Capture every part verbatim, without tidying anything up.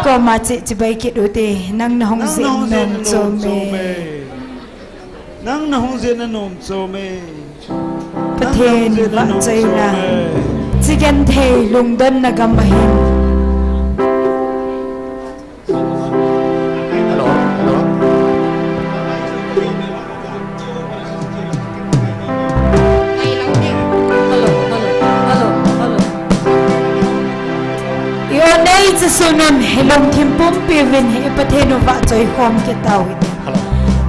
Koma che chibai kit ute, nang na hung jen nom chom e. Nang na hung jen nom chom e. Pathen vahchoina, chi genthei lungdonna gam ahin. Hello, hello. I-o nei Jesu nun hi lungthim pumpi uvin hi Pathen u vahchoi khom kit tau hite.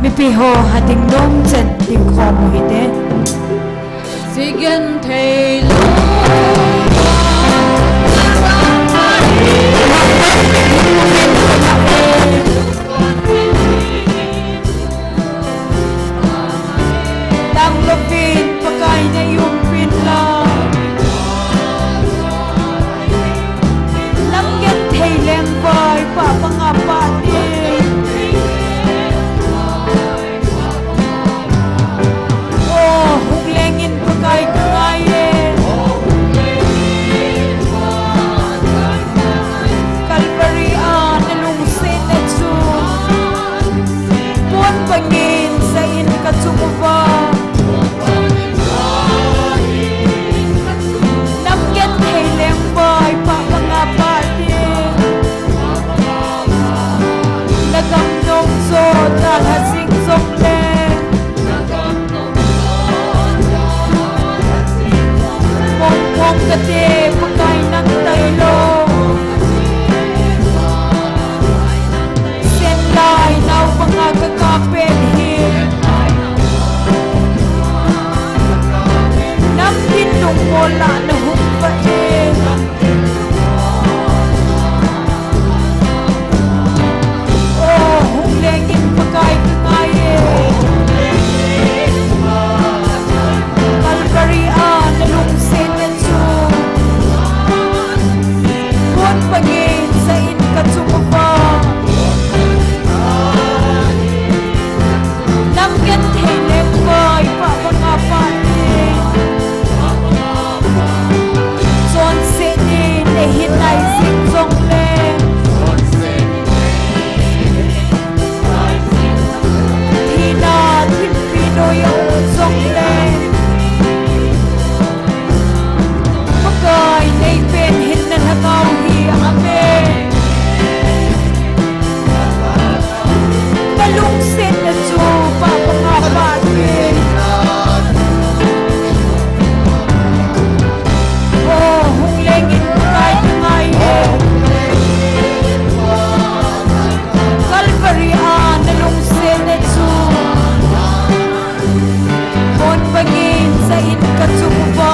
Mipi ho ha ding nom chen ding khom u hite. Chi genthei lou. Tanglouvin Pakai na i umpin lang. Nam genthei lengvai pah banga pah ding. O, hung lengin Pakai ka ngai e. Calvary a na lungsetna chu pon bangin ja in ka chung uva. Nam genthei lengvai pah banga pah ding. Na gam nom jo dalha jing jongle, mong mong kate Pakai nang tailou. Sen lai nao banga ka kap pen hi. Nam din lungmol lah na hung vah e. O, hung lengin Pakai ka ngai e. Calvary a na lungsetna chu pon bangin ja in ka chung uva. Nam genthei lengvai pah banga pah ding. Chonset in na hin nai jing jongle, thina thimpi noi a um jongle, Pakai nei pen hin na lhagao hi, amen. Na lungsetna chu pah banga pah ding. O, hung lengin Pakai ka ngai e. Calvary a na lungsetna chu pon bangin ja in ka chung uva.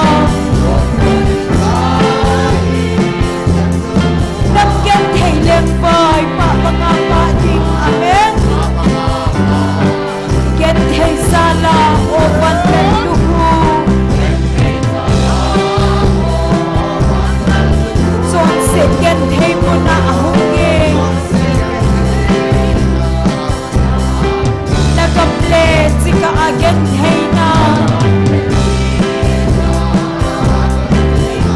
Nam genthei lengvai pah banga pah ding. Amen. Genthei jal a o vantil luhu. Chonset genthei mun a ahung e. Na gam le chikah a gentheina.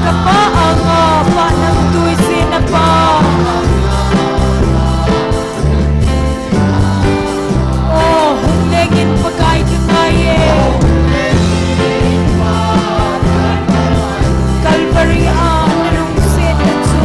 Ka pa anga pah nam tui jin na pa. O, hung lengin Pakai ka ngai e. Calvary a na lungsetna chu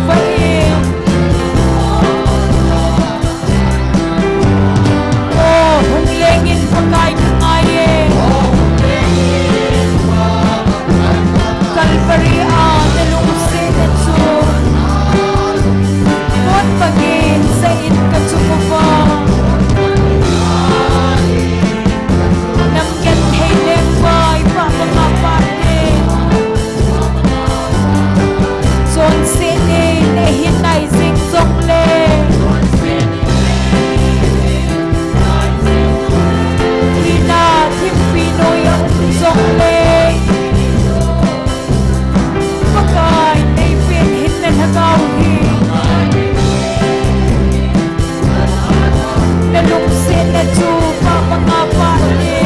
Vai. O, hung lengin Pakai ka ngai e. Calvary a na lungsetna chu. Kot bangin sa in ka chung uva. Nam genthei lengpa i pa banga pate. Chonset nei nei hin nai jing jongle. Thina thimpi noi a um jongle. Pakai nei pen hin na lhagao hi. Na lungsetna chu pa banga pate.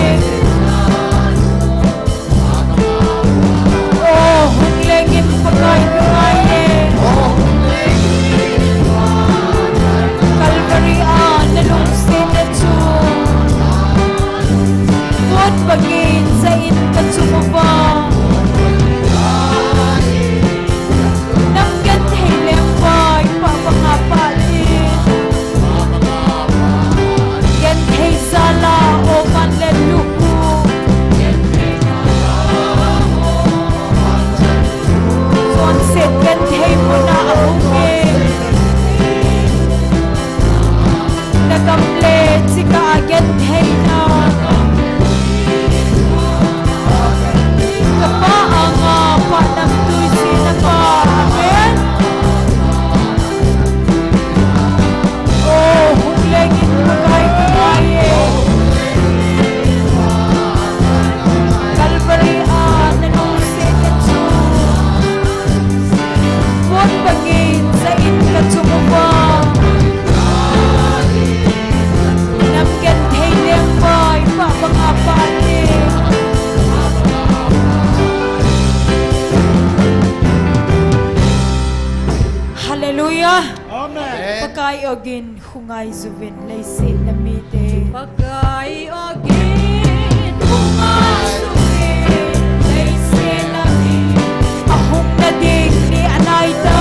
O, hung lengin Pakai ka ngai e. Calvary a na lungsetna chu. Kot bangin sa in ka chung uva. Nam genthei lengpa i pa banga pate. Genthei jal a o man le lukhu. Chonset genthei muna ahung e. Na gam le chika a gentheina. Ka pa anga pa namtui sina pa. Amen. O, hung lengin Pakai ka ngai e. Calvary a na lungsetna chu. Kot bangin sa in ka chung uva. Nam genthei lengpa i pa banga pate. Hallelujah. Amen. Pakai ogin hung ngai juvin leiset na mite. Pakai ogin hung ngai juvin leiset na mi. Ahung na ding ni anai ta.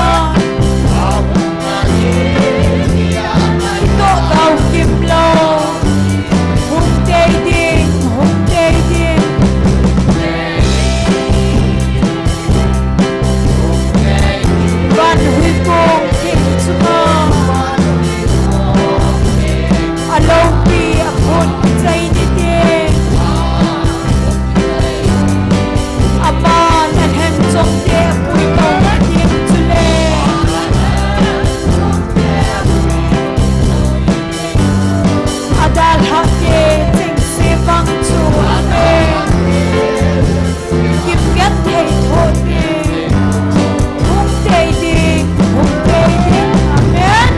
Ahung na ding ni anai ta. Ito tao kim lo. Hung tei ding, hung tei ding. Van huikong theng chunga a loupi a phon kichai ni te. Aman a lheng chom te a pui to ni ding chule. A dalhah te chengse vang chu amen. Kim genthei thoh te. Hung tei ding, hung tei ding. Amen.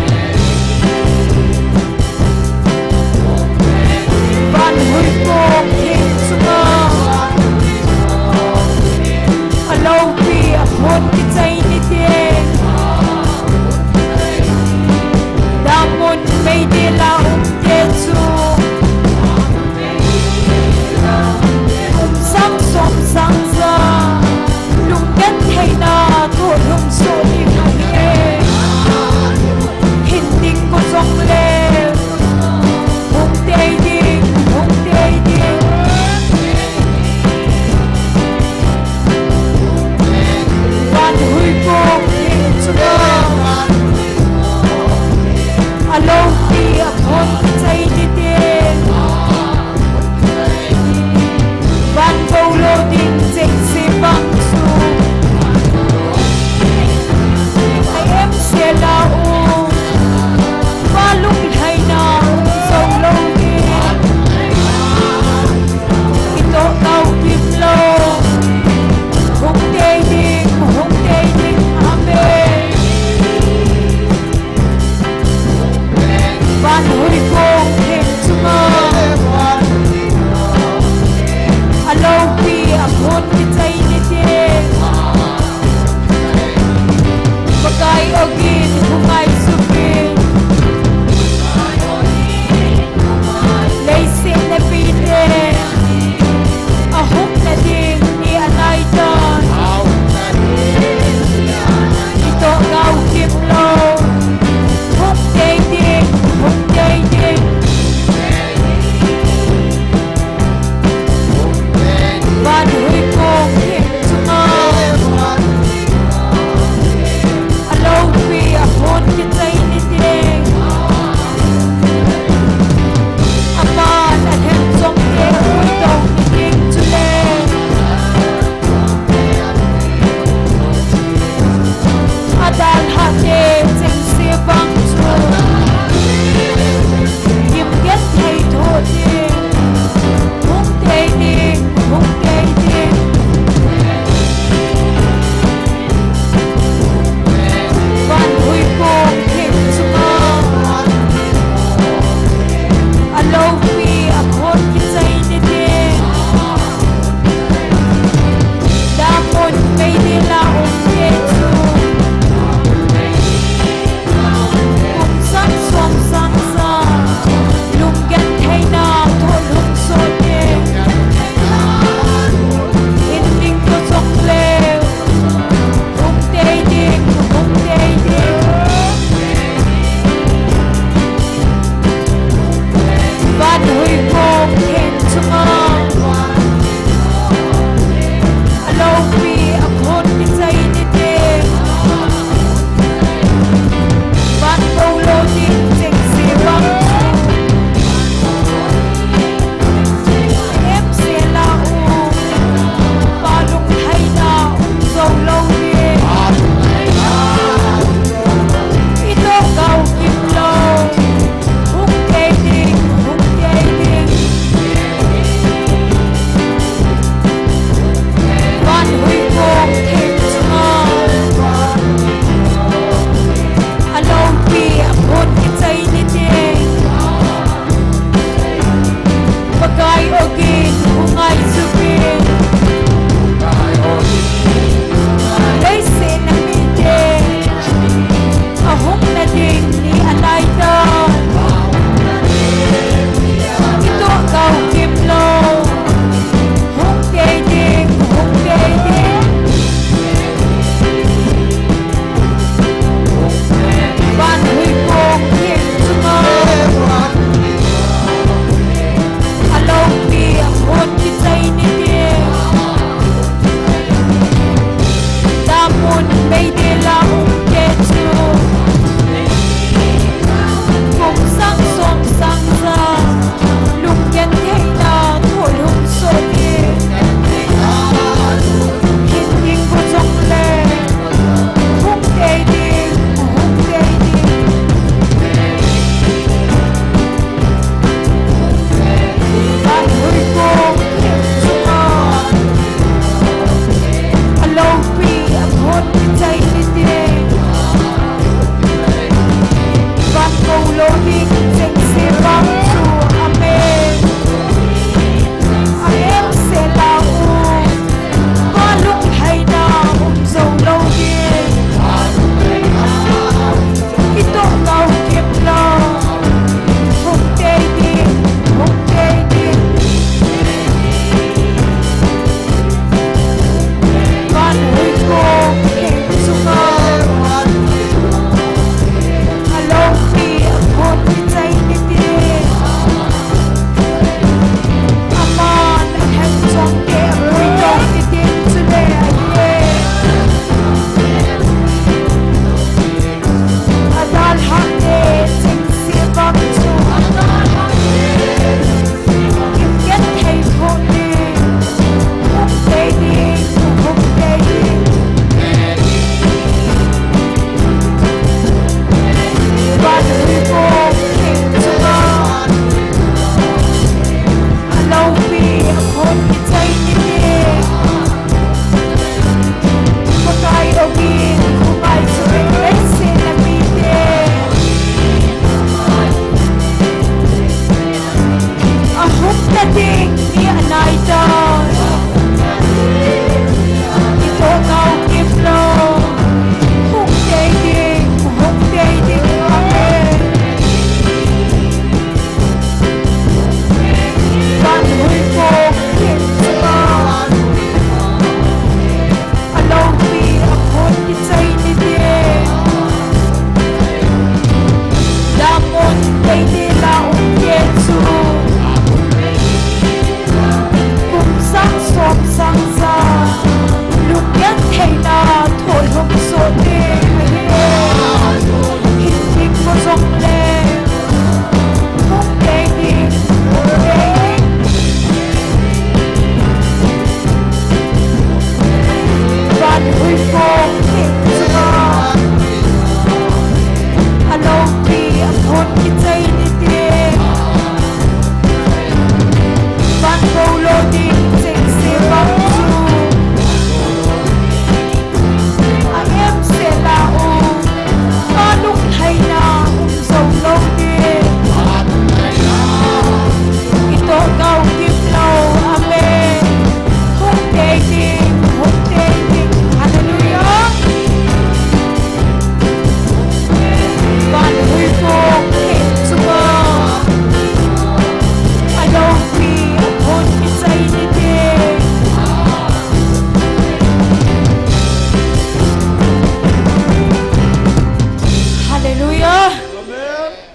Van huikong theng chunga a loupi a phon kichai ni te. Damun meidil a um te chu. Um sang som sang ja. Lunggentheina thohlhum soh ding ahi e. Hin ding ko jong le. Hung tei ding, hung tei ding. Van huikong theng chunga a loupi a phon kichai ni te. Van bou lou ding chengse vang chu. A em sela u. Pa lunglhaina um jou lou ding. Ito tao kim lo. Hung tei ding, hung tei ding. Amen. Van huikong theng chunga a loupi a phon kichai ni te. Pakai ogin hung ngai juvin. Leiset na mite. Ahung na ding ni anai tan. Ito gau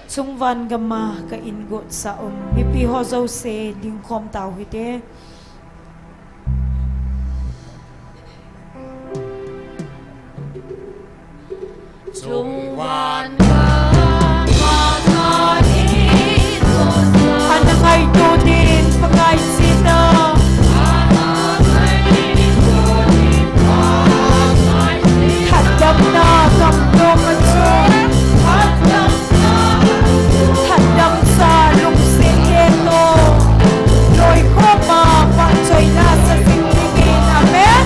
Chungvan gama ka ingot sa um mipi ho jouse dingkhom tau hite. Chungvan gama ka ingot sa um. Ana ngaito din, Pakai sina. Ana ngaito din, Pakai sina. Thahatna, kamdong a chu. Thahatna, sa lungset he to. Loikhom a, phatchoina sa jing dingin. Amen.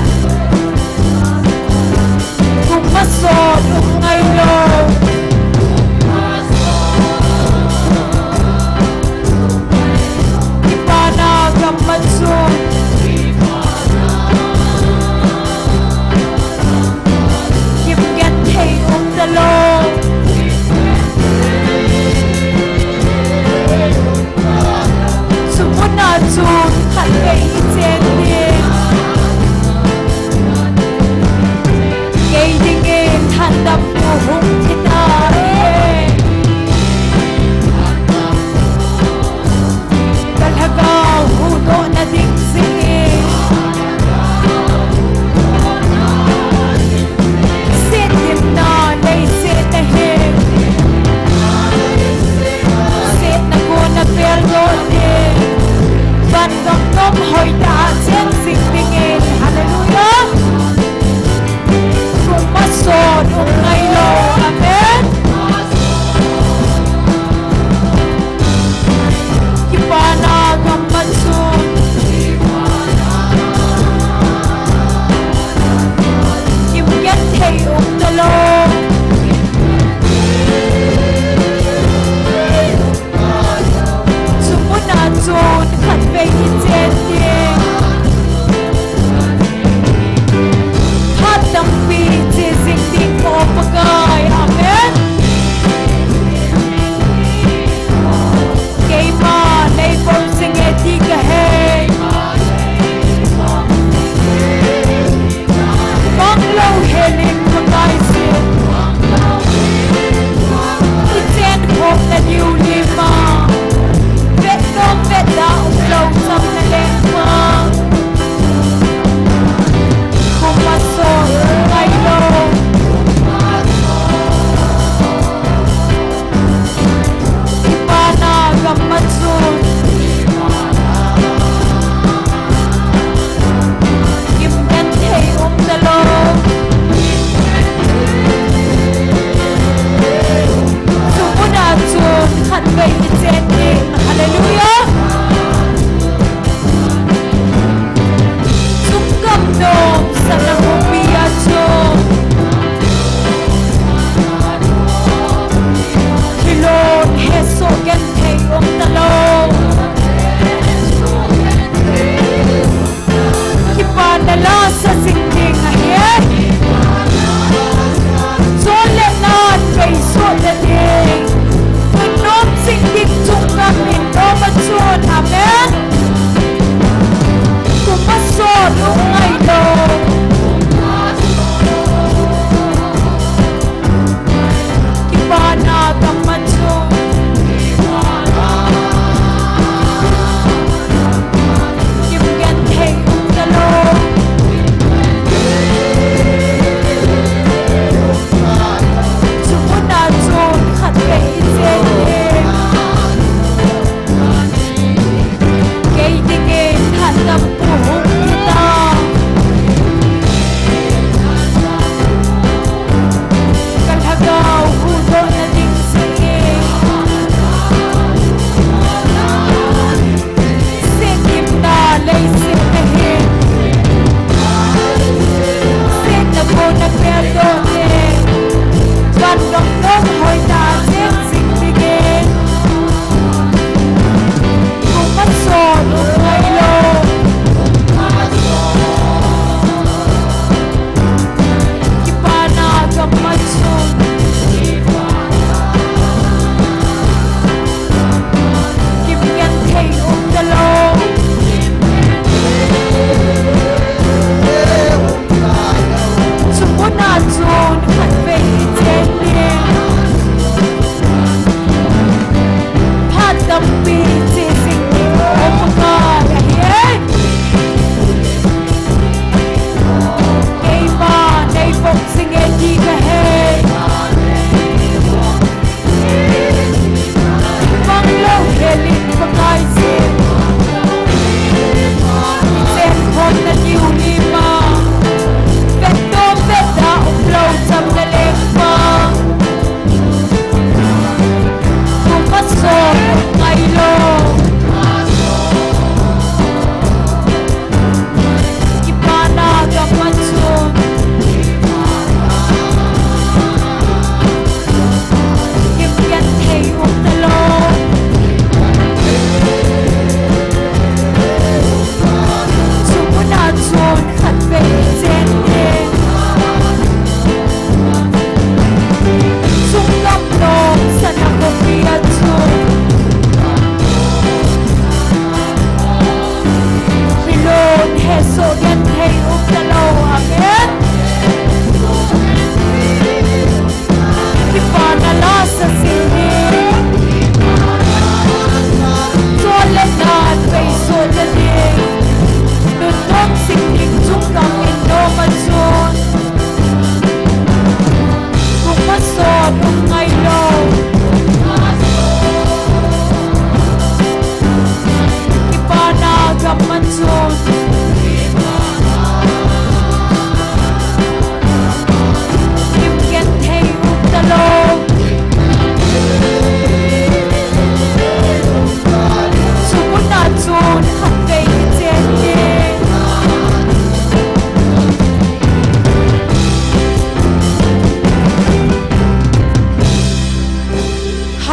Kum masot, um ngailou.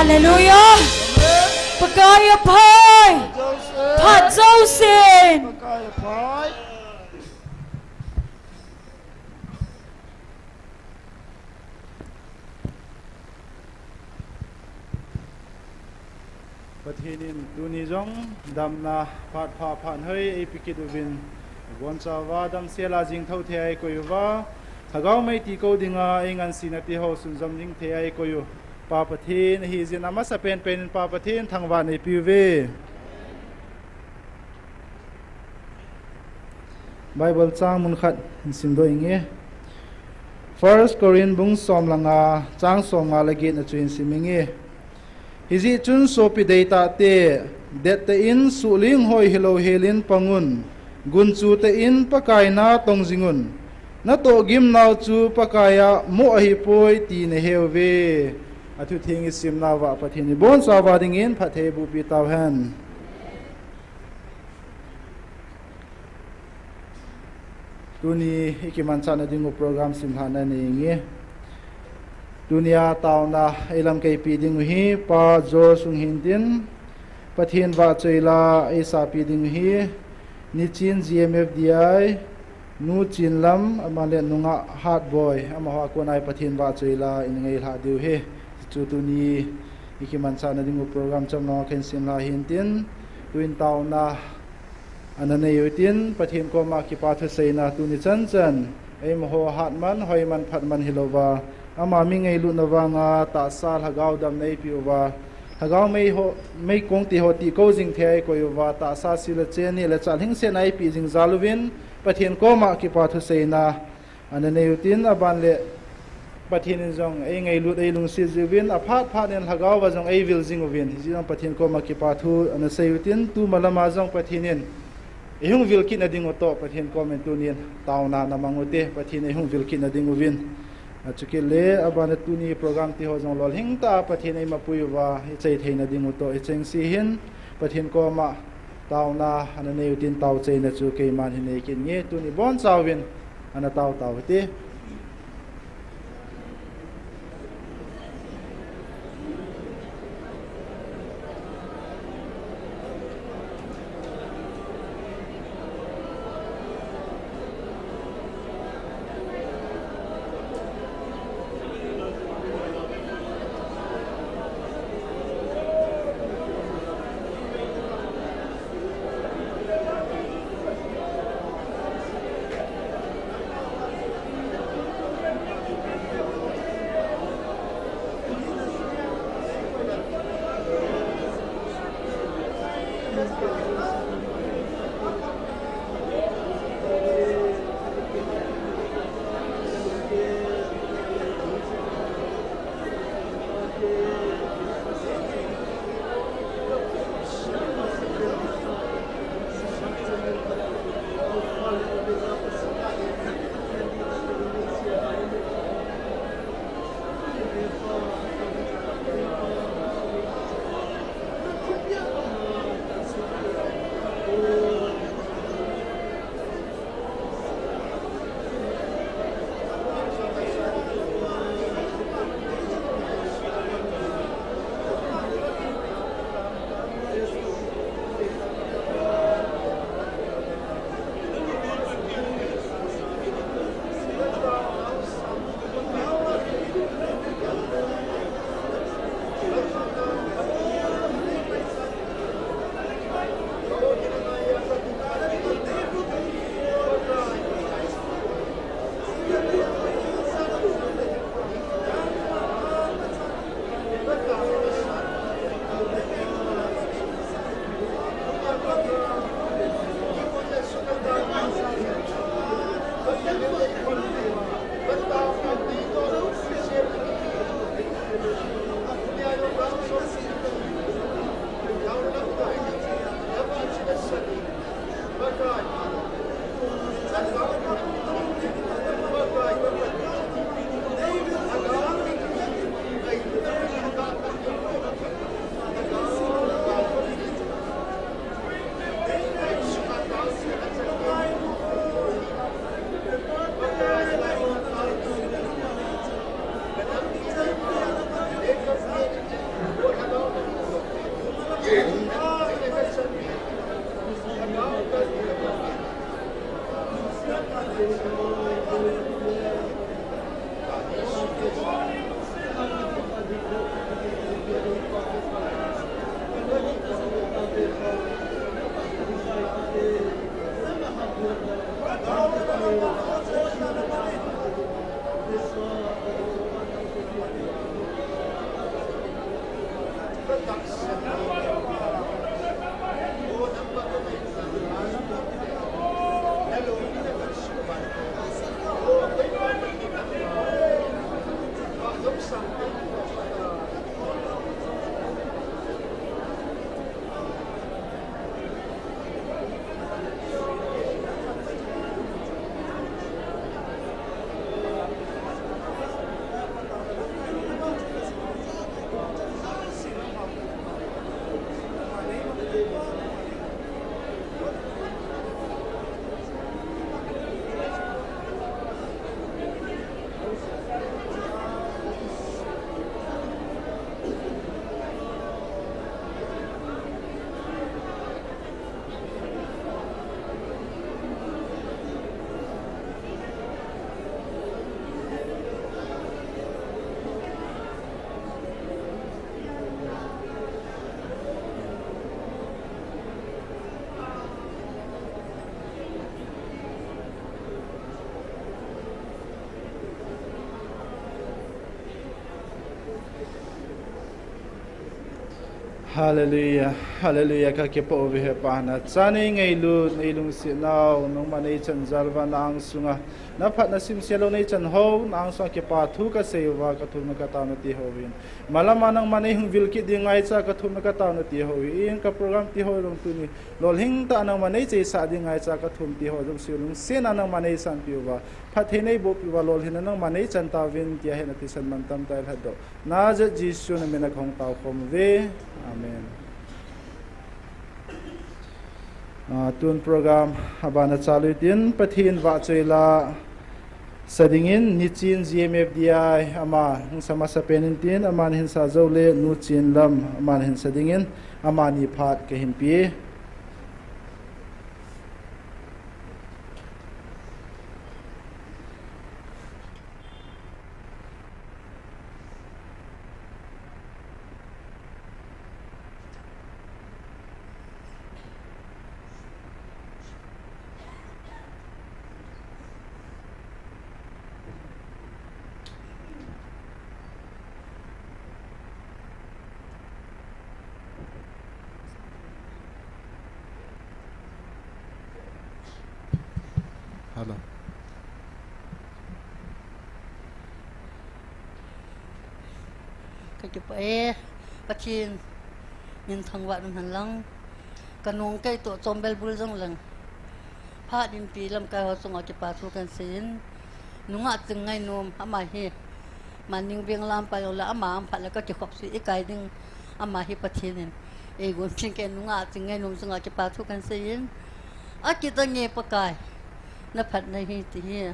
Hallelujah. Pakai aphai. Phat jousen. Pakai aphai. Pathen in tuni jong damna phat pha phat hoi eipe kit uvin, abonchauva damsel a jing thou thei a eikoi uva, lhagao mei ti kou dinga eingansena ti ho sunjom jing thei a eikoi u Pa Pathen ahi jeh in amasapen pen in Pa Pathen thangvah in eipe uve. Bible chang mun khat hin simdoh inge. First Corinth bung som le nga chang som nga le get na chu hin sim inge. Hijeh chun sopi deitahte, dettah in suhling hoi hilou hel in pang un, gunchu tah in Pakai na tong jing un. Natoh gimnau chu Pakai a moh ahipoi ti nahe uve. Athutheng isimnauva Pathen in ibonchauva dingin phatthei eibohpi tauhen. Tuni ikimanchahna dingu program simlhahna nei inge. Tunia taona eilamkaipi dingu hi Pa George Sunghintin, Pathen vahchoila eisapi dingu hi, Nichin G M F D I, Nu Chinlam, aban le Nungah Hatboi, amaho a kona Pathen vahchoila in ngailhah diu ahi. Chu tuni ikimanchahna dingu program chomlong a kahin simlhah hintin, tuin taona ana nei utin, Pathen koma kipa thuseina tuni chanchan, eimaho hatman, hoiman, phatman hilouva, ama mi ngailutna vanga tahsa lhagao damna eipeh uva, lhagao mei ho, meikong ti ho tihkou jing thei a eikoi uva, tahsa sil le cheni le chah lhingsetna eipeh jing jal uvin, Pathen koma kipa thuseina ana nei utin, aban le Pathen in jong eingailut eilungset jiuvin, aphat phat in lhagao va jong eivil jing uvin, hijeh jong Pathen koma kipa thu ana sei utin, tumalama jong Pathen in eihung vil kitna dingu toh Pathen komin tunin taona ana mang ute, Pathen in eihung vil kitna dinguvin. Achukit le, aban le tuni program ti ho jong lolhing tah a Pathen eimapui uva, ichai theina dingu toh, ichengse hin Pathen koma taona ana nei utin taochaina chu keiman hin nei kit inge, tuni bonchauvin ana tao tau hite. Hallelujah, hallelujah, kakipah uve Hepa, nachan nei ngailut, nei lungsetnau, nangman nei chanjal uva na angsunga, naphatna simse lou nei chan hou, na angsunga kipathu kasei uva, kathumna kataona ti hou vin. Malama nangman nei hung vil kit ding ngaicha kathumna kataona ti hou vin, ka program ti hou jong tuni lolhing tah nangman nei cheisah ding ngaicha kathum ti hou jong si lungsetna nangman nei sanpeh uva, phatthei nei bohpeh uva, lolhinna nangman nei chan tauvin, tia hetna thisan mantam tah in lhatdoh Nazareth Jesu na mina kahung tao khom uve. Amen. Ah, tun program abana chalu hitin, Pathen vahchoi la sa dingin, Nichen G M F D I ama hung sa masapen in tin, aman hin sa jou le, Nu Chenlam aman hin sa dingin, amani phat kahin pe. Hello. Kakipah e, Pathen min thangvah in umhen lang. Kanung kei toh chombel bul jong leng, phat inpi lamkai ho chunga kipathu kahin seiyin. Nungah Chingnainom, ama hi Manning Veng lampa jong le, ama aum phat le kakikhopsah ikai ding, ama hi Pathen in eigon pin kei, Nungah Chingnainom chunga kipathu kahin seiyin. Akidang e Pakai, naphatna hi ti hi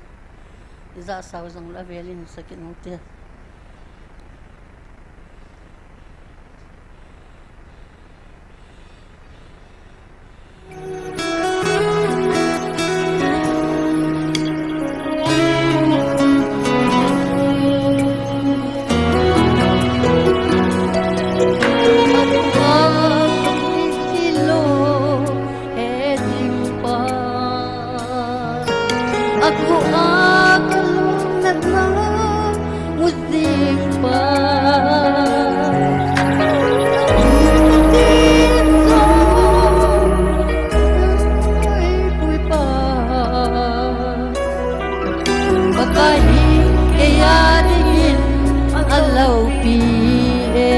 ijat sao jong le avel in sa kit nung te. He jing pa, akhu a kalung natna mu jing pa, jing jong ei pui pa, Pakai hi kei a dingin aloupi e.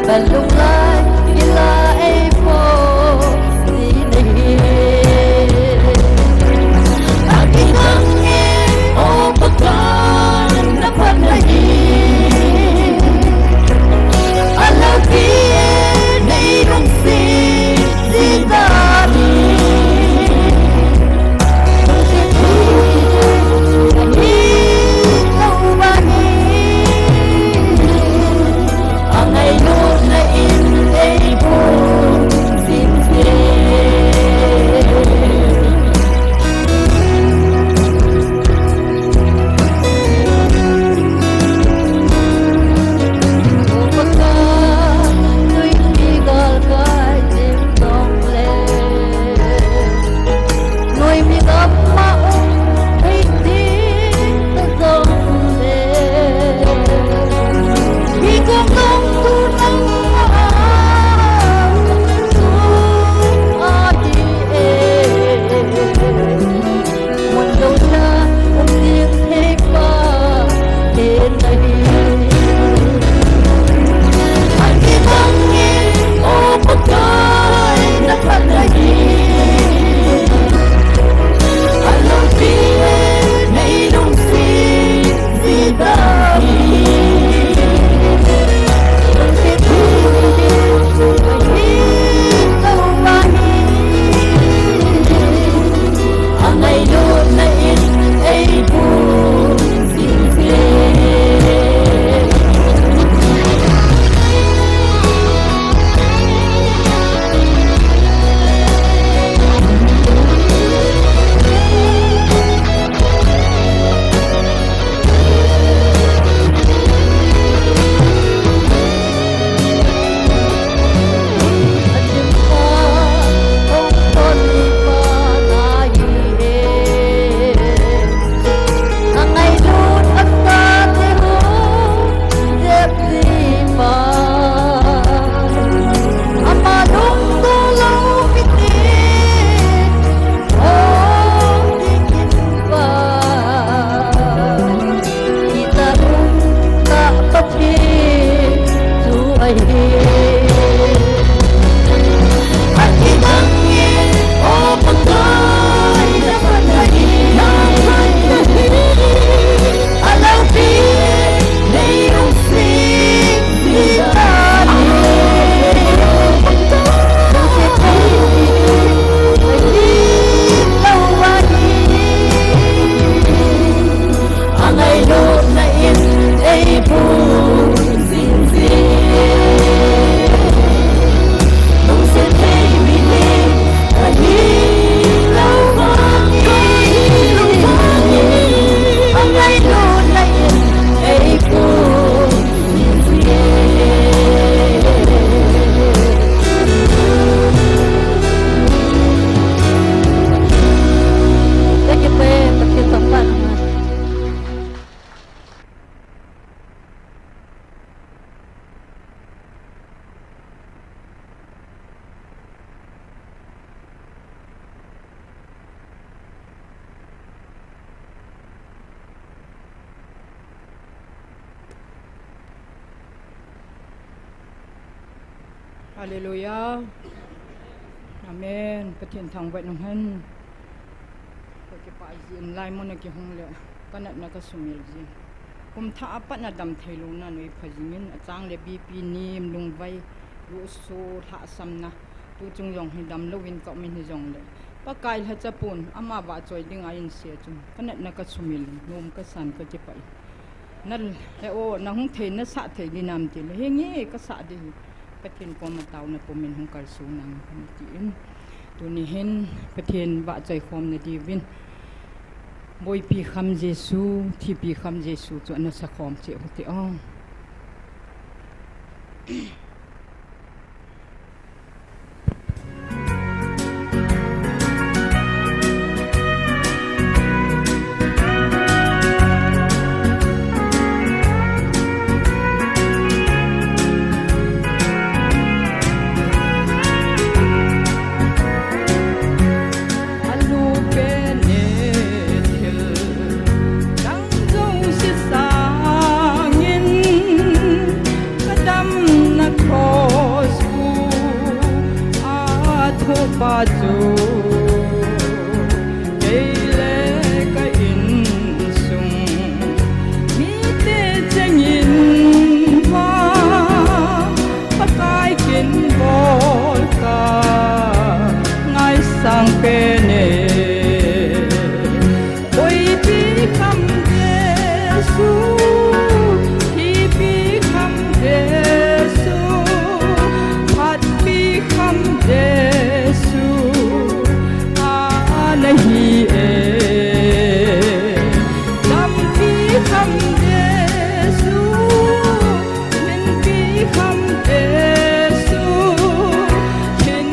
Kalung lai ila ei po si nahi. Akidang e o Pakai, naphatna hi aloupi e, nei lungset ji tami. Angailutna in Hallelujah. Amen. Pathen thangvah in umhen. Ka kipah jin, lai mun a kihung le, ka natna ka sumil jin. Kum thah a pat na damthei louna nei pha jingin, achang le B P nim, lungvai, lusu, lhahsamna, tu chung jong hi damlou in ka um in hijongle, Pakai lhacha pon, ama vahchoi dinga insei chun, ka natna ka sumil, nom ka san, ka kipah in. Na, he o, na hung thei, na sah thei di nam ti le, henge ka sah di hi. Pathen koma taona pumin hung kalsong nang, tin. Tuni hin, Pathen vahchoi khomna diuvin, boipi kham Jesu, thipi kham Jesu chu ana sakhom cheh u hite o. Alu pen e thil dang jouse sangin, ka damna cross bua thohpa chu, kei le ka insung mite chengin vang, Pakai kin bol ka ngaisang pen e. Boipi kham Jesu, thipi kham Jesu, phatpi kham Jesu, a nahi e. Lampi kham Jesu, hinpi kham Jesu, hin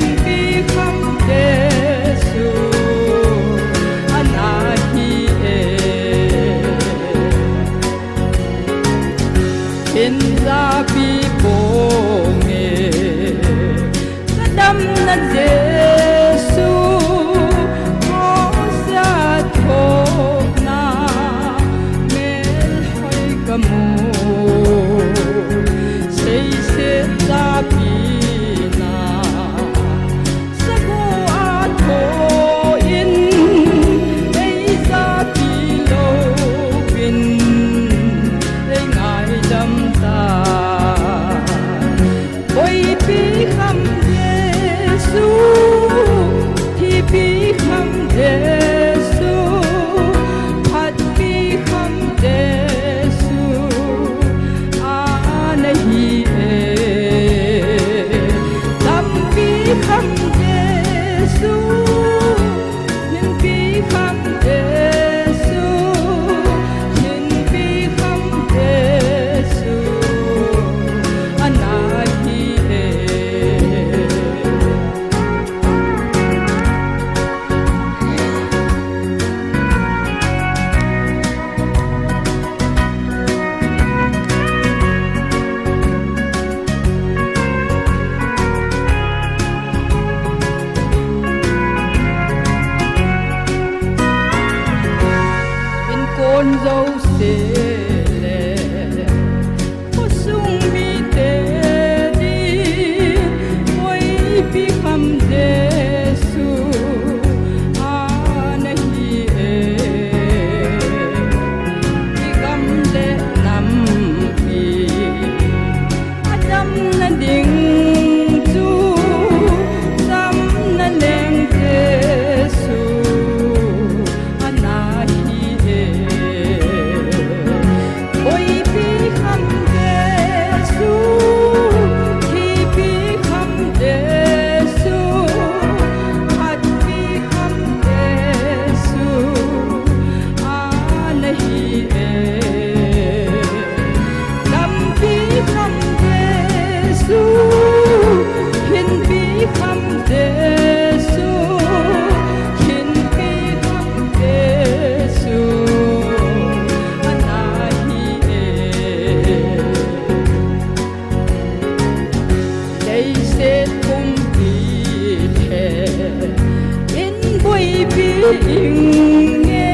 Inge,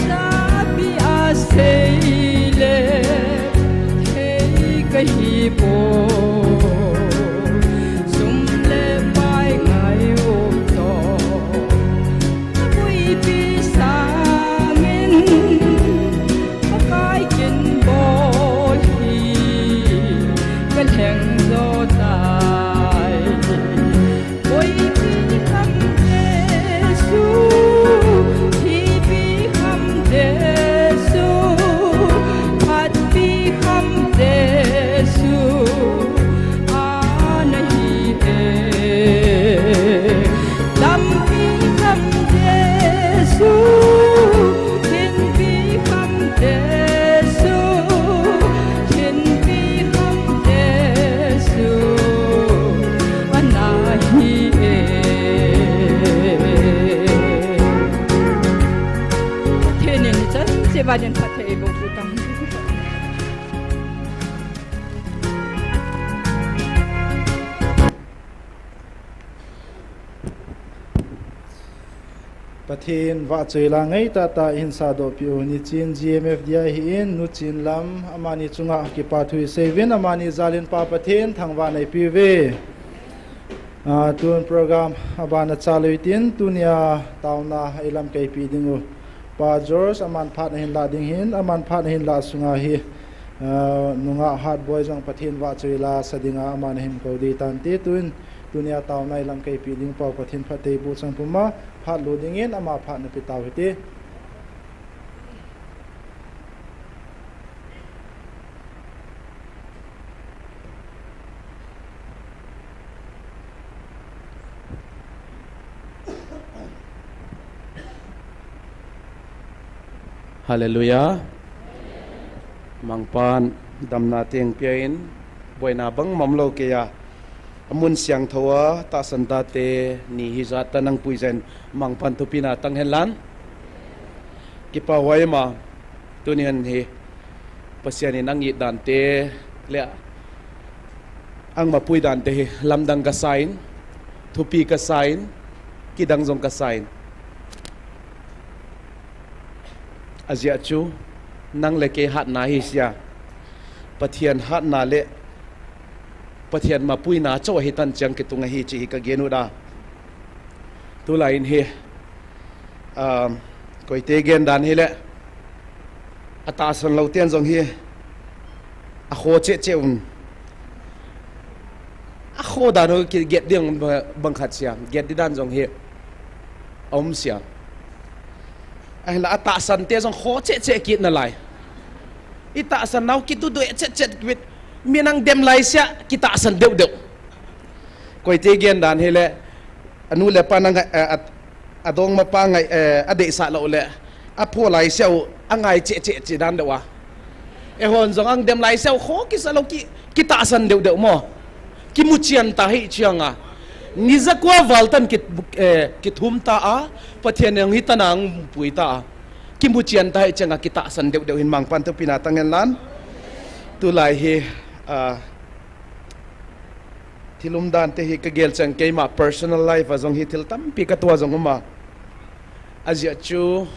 napi a seile, thei kahi poi, sum le pai ngai um to. Puipi sangin, pakai kin bol hi, kalheng jo tai. Puipi kham Jesu, thipi kham Jesu, phatpi kham Jesu, ana hi e. Lampi kham Jesu, thinpi kham Jesu, thinpi kham Jesu, ana hi e. Pathen in chan cheh uva din phatthei eiboh pi tang. Pathen vahchoi la ngai tahtah hin sadoh piu, nichin G M F D I hi in, nuchin lam amani chunga kipa thu isei uvin, amani jal in Pa Pathen thangvah nei piuve. Ah, tun program abana chalui tin, tunia taona ilam kaipi ding u Pa George, aman phat ahin lah ding hin, aman phat ahin lah sunga hi, ah, nungah hatboi jong Pathen vahchoi la sa dinga aman ahin kou ding tante, tun tunia taona ilam kaipi ding Pa Pathen phatthei boh chang puma phat lo dingin ama phat napi tau hite. Hallelujah. Mangpan damna teng pia in, boina bang mamlo keiya, amun siangthou a tahsan tate ni hijat ta nang puijen, Mangpan thupina tang hen lan. Kipa huai ma, tuni hen hi Pathen in ang it dante le ang mapui dante hi lamdang kasa in, thupi kasa in, kidang jong kasa in. Ajeh chu nang le kei hatna hi sia, Pathen hatna le Pathen mapuina chauh ahi tan chiang kitung ahi chih hi ka gen u da. Tulai in hi, um, koite gen dan hile, atahsan lou ten jong hi akhoh cheh cheh un. Akhoh dan u kiget ding bang khat sia, get di dan jong hi aum sia. Ahinla atahsan te jong khoh cheh cheh kit nalai. Itahsan nau kitu due cheh cheh kit, mi nang dem lai sia kitahsan deuh deuh. Koite gen dan hile, anu le apa nang, eh, at, adongmapa ngai, eh, adeisah lou le, apho lai sia u angai cheh cheh cheh dan deuh a. Eihon jong ang dem lai sia u khoh kisa lou ki, kitahsan deuh deuh mo. Kimuchian ta hi chiang a. Ni jakua val tan ki, eh, kithum ta a, Pathen in hi tan ang pui ta a. Kimuchian ta hi chiang a kitahsan deuh deuh hin Mangpan thupina tang hen lan. Tulai hi, ah, thil umdan te hi ka gel chang keima personal life a jong hi thil tampi ka tua jong um a. Ajeh chu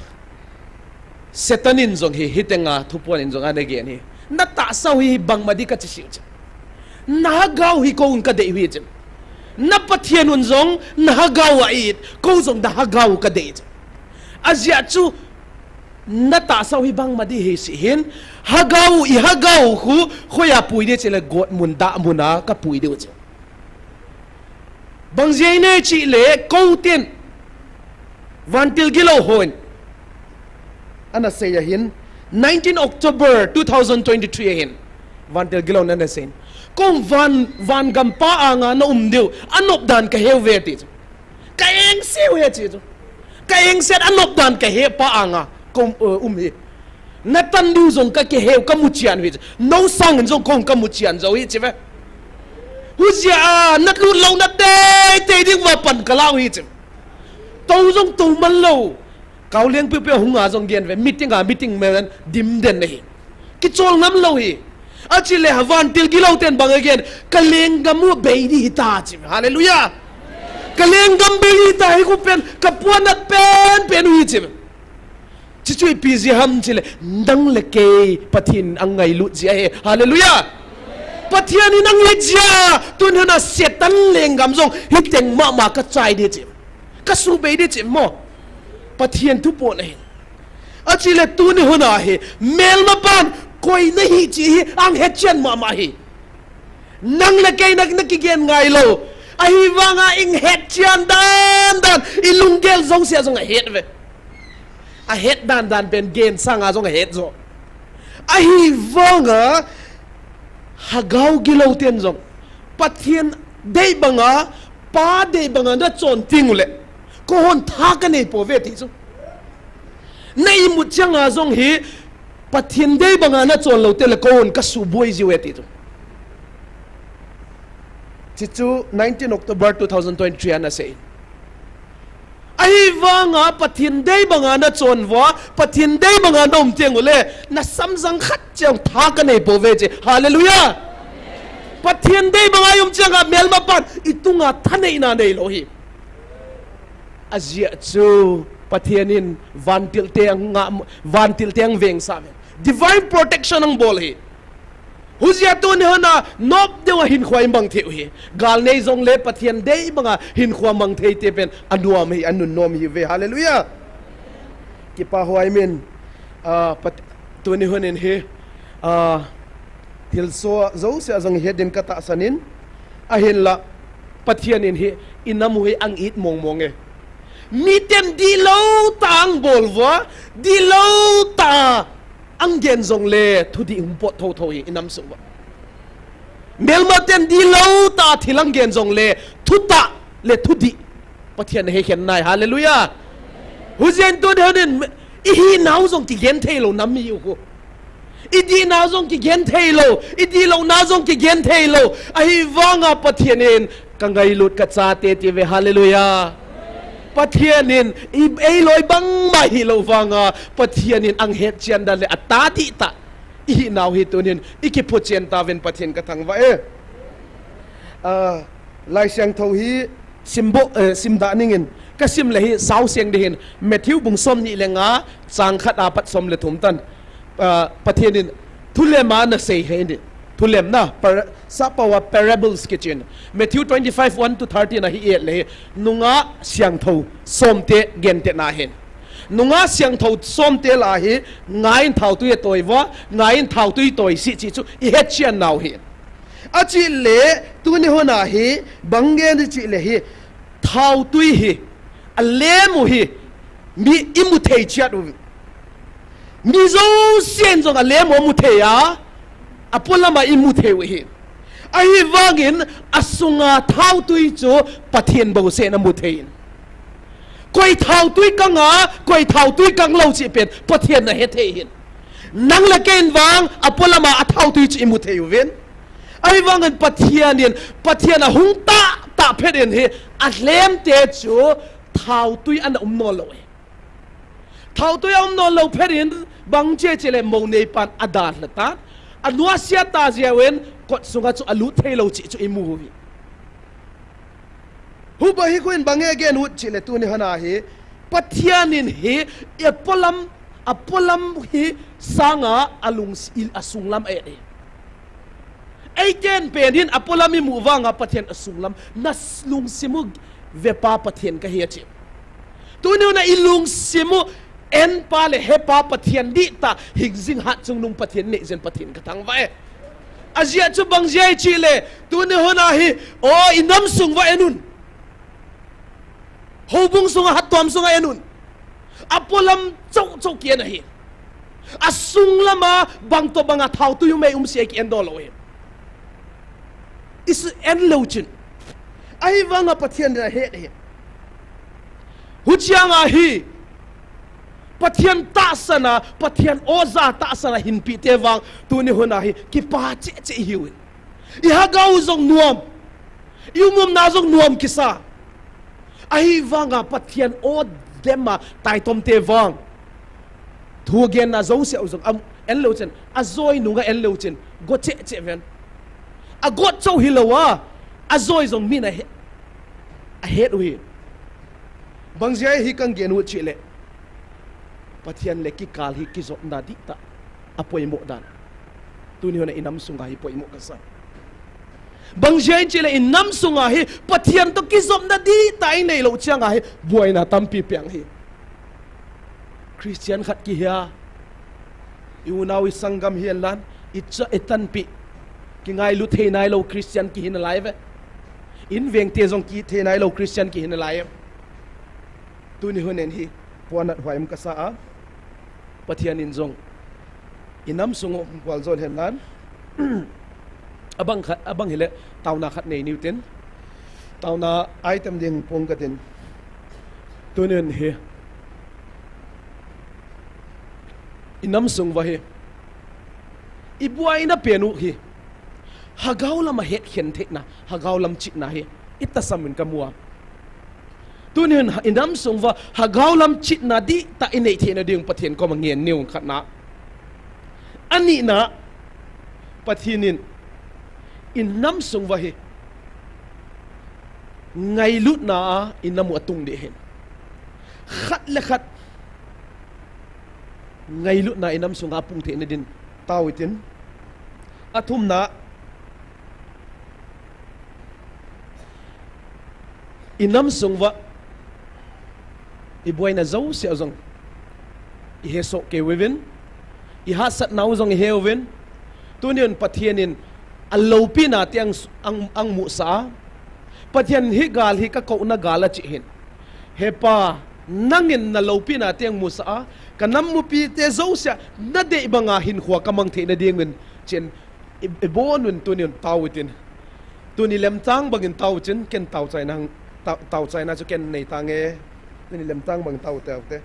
Satan in jong hi, hitenga thupuan in jong ana gen hi. Na tahsa u hi bangma di ka chi siu chu. Na hagau hi kou in ka dei u hi chu. Na Pathen un jong na hagau a it, kou jong na hagau u ka dei chu. Ajeh chu na tahsa u hi bangma di hi si hin, hagau, i hagau khu, khoia pui di chile gotmun dahmun a ka pui diu chu. Bang jeh ine chile, kou tin, vantil gilou hon ana sei ahin, nineteen October two thousand twenty-three ahin, vantil gilou nana sei. Kou van, van gampa anga na um diu, anop dan ka heu ve ti chu. Ka engse u hi chi chu. Ka engset anop dan ka he pa anga kou, eh, um hi. Na tan diu jong ka kiheu, ka muchian u hi chu. Nou sangin jong kou ka muchian jou hi chi ve. Hujia a, na lut lou na tei tei ding uva pan ka lau hi chi. Tou jong tou man lou. Kauleng piu piu hunga jong gen ve, meeting a, meeting men dim den ahi. Kichol ngam lou hi. Achile ha vantil gilou ten bang a gen, ka lenggam u bei di hita chi. Hallelujah. Ka lenggam bel hita hi khu pen, ka puanat penpen u hi chi. Chuchu ipi jeh ham chule, nang le kei Pathen in angailut jeh ahi. Hallelujah. Pathen in anghet jeh a, tuni hun a Satan lenggam jong hiteng mama kachai ding chi. Kasubei ding chi mo. Pathen thu pon ahi. Achule tuni hun a hi, melmapan koi nahi chi hi anghet chen mama hi. Nang le kei na, nakigen ngai lou. Ahivanga ihet chen dandan, ilunggel jouse a jong ahet ve. Ahet dandan pen gen sanga jong ahet jo. Ahivanga lhagao gilou ten jong, Pathen dei banga, Pa dei banga nachon tengule, koi hon tha kanei pouve ti chu. Na imut changa jong hi, Pathen dei banga nachon lou teng le koi hon kasuboi jiuve ti chu. Chuchu nineteen October two thousand twenty-three ana sei. Ahivanga Pathen dei banga nachon uva, Pathen dei banga naum tengule, nasamjang khat cheng tha kanei pouve chi. Hallelujah. Pathen dei banga i um changa melmapan itunga thaneina neilou hi. Ajeh chu Pathen in vantil te anga, vantil te angveng sah ve. Divine protection angbol hi. Hujeh a tuni hun a nop deuva hinkho imang thei u hi. Gal nei jongle Pathen dei banga hinkho mang thei te pen anom hi, anunnom hiuve. Hallelujah. Kipa huai min, ah, Pat-, tuni hun in hi, ah, thilsoh jouse a jong ihet din katahsan in, ahinla Pathen in hi inam u hi ang-it mongmong e. Miten dihlou tah angbol uva, dihlou tah anggen jongle thudih hung pot thotho hi inam sung uva. Melmaten dihlou tah thil anggen jongle thutah le thudih Pathen ahekhen nai. Hallelujah. Hujeh in tuni hun in ihinau jong kigen theilou nam ihiu khu. Idihnau jong kigen theilou, idihlouna jong kigen theilou. Ahivanga Pathen in kangailut kachate tiuve. Hallelujah. Pathen in i, eiloi bangma hilou vanga Pathen in anghet chen dan le atah dihtah ihinau hi tuni in ikiphuchen tauvin Pathen kathangvah e. Ah, Laisiangthou hi simboh, eh, simda ningin, kasim le hi saoseng ding hin, Matthew bung somni le nga, chang khat apat som le thum tan, ah, Pathen in thulem a anasei hi ni, thulemna, par-, sappao a parables kichin, Matthew twenty-five, one to thirteen a hi et le hi, nungah siangthou somte genthei na hin. Nungah siangthou somte lah a hi, nga in thaotui atoi uva, nga in thaotui toi sih chih chu ihet chen nau hi. Achih le, tuni hun a hi, bang gen di chih le hi, thaotui hi, alem u hi, mi imu thei chiat u. Mi jousen jong alem u amu thei a, apolam a imu thei u hi. Ahivangin, asunga thaotui chu Pathen bou sen amu thei in. Koi thaotui kang a, koi thaotui kang lou chih pen, Pathen in ahe thei hin. Nang le kei in vang, apolam a athaotui chu imu thei uvin. Ahivangin Pathen in, Pathen ahung tah, tah phet in hi, alem te chu thaotui ana um nawn lou e. Thaotui aum nawn lou phet in, bang cheh cheh le mo neipan adalha tan. Anuasia ta jeh uvin, kot sunga chu alut thei lou chih chu imu uve. Huba hi khu in bang e gen ut chih le tuni hun a hi, Pathen in hi, apolam, apolam hi sanga alung, asunglam e. Eiten pen hin apolam imu vanga Pathen asunglam, na s-, lungsim u vepa Pathen kahi achi. Tuni hun a ilungsim u enpa le hepa Pathen dihtah, hingjing hatchungnung Pathen, neijen Pathen kathangvah e. Ajeh chu bang jeh chih le, tuni hun a hi, o, inam sung uva en un. Houbung sunga, hattuam sunga en un. Apolam chou chou ki en ahi. Asunglam a bang toh banga thaotui um e um sih e ki en doh lou hi. Isu en lou chin. Ahivanga Pathen in ahe hi. Huchiang a hi. Pathen tahsan a, Pathen oja tahsan a hinpi te vang, tuni hun a hi, kipa cheh cheh ihiuvin. Ilhagao jong nuam. I umumna jong nuam kisa. Ahivanga Pathen o dem a taitom te vang. Thugenna jouse u jong am, en lou chin, ajoi nunga en lou chin, go cheh cheh ven. Agot chou hilou a, ajoi jong min ahe, ahet u hi. Bang jeh a hi kahin gen u chih leh, Pathen le kikal hi kijopna dihtah a poimo dan. Tuni hun a i nam sunga hi poimo kasa. Bang jeh a chih leh i nam sunga hi Pathen toh kijopna dihtah i neilou chang a hi buaina tampi pang hi. Christian khat kihi a, i unau i sanggam hi en lan, i cha i tanpi, kingailu thei nailou Christian kihi nalai ve. Inveng te jong ki thei nailou Christian kihi nalai. Tuni hun in hi puanat huai um kasa a, Pathen in jong i nam sung u hung pual jol hen lan. Abang khat, abang hileh tauna khat nei niu tin. Tauna item ding pung katin. Tuni hin hi i nam sung uva hi i buaina pen u hi, hagau lam a hetkhen theina, hagau lam chitna hi i tasam in kamu a. Tuni hin i nam sung uva hagau lam chitna dihtah i nei theina ding Pathen koma ngen niu khatna. Anina, Pathen in i nam sung uva hi ngailutna a i nam u atung ding ahin. Khat le khat ngailutna i nam sunga pung theina din tao itin. Athumna, i nam sung uva i buaina jouse jong i hesoh kei uvin, i hahsatna u jong i he uvin. Tuni hin Pathen in aloupina teng ang, ang musa a, Pathen hi gal hi ka kouna gal a chih hin. He Pa, nangin naloupina teng musa a, ka nam mipite jouse a nadei banga hinkho kamang theina dingin, chun i, i bon un tuni hin tao itin. Tuni lemchang bangin tao chin, ken tao chaina, tao, tao chaina chu ken nei tange. Tuni lemchang bangin tao tao te.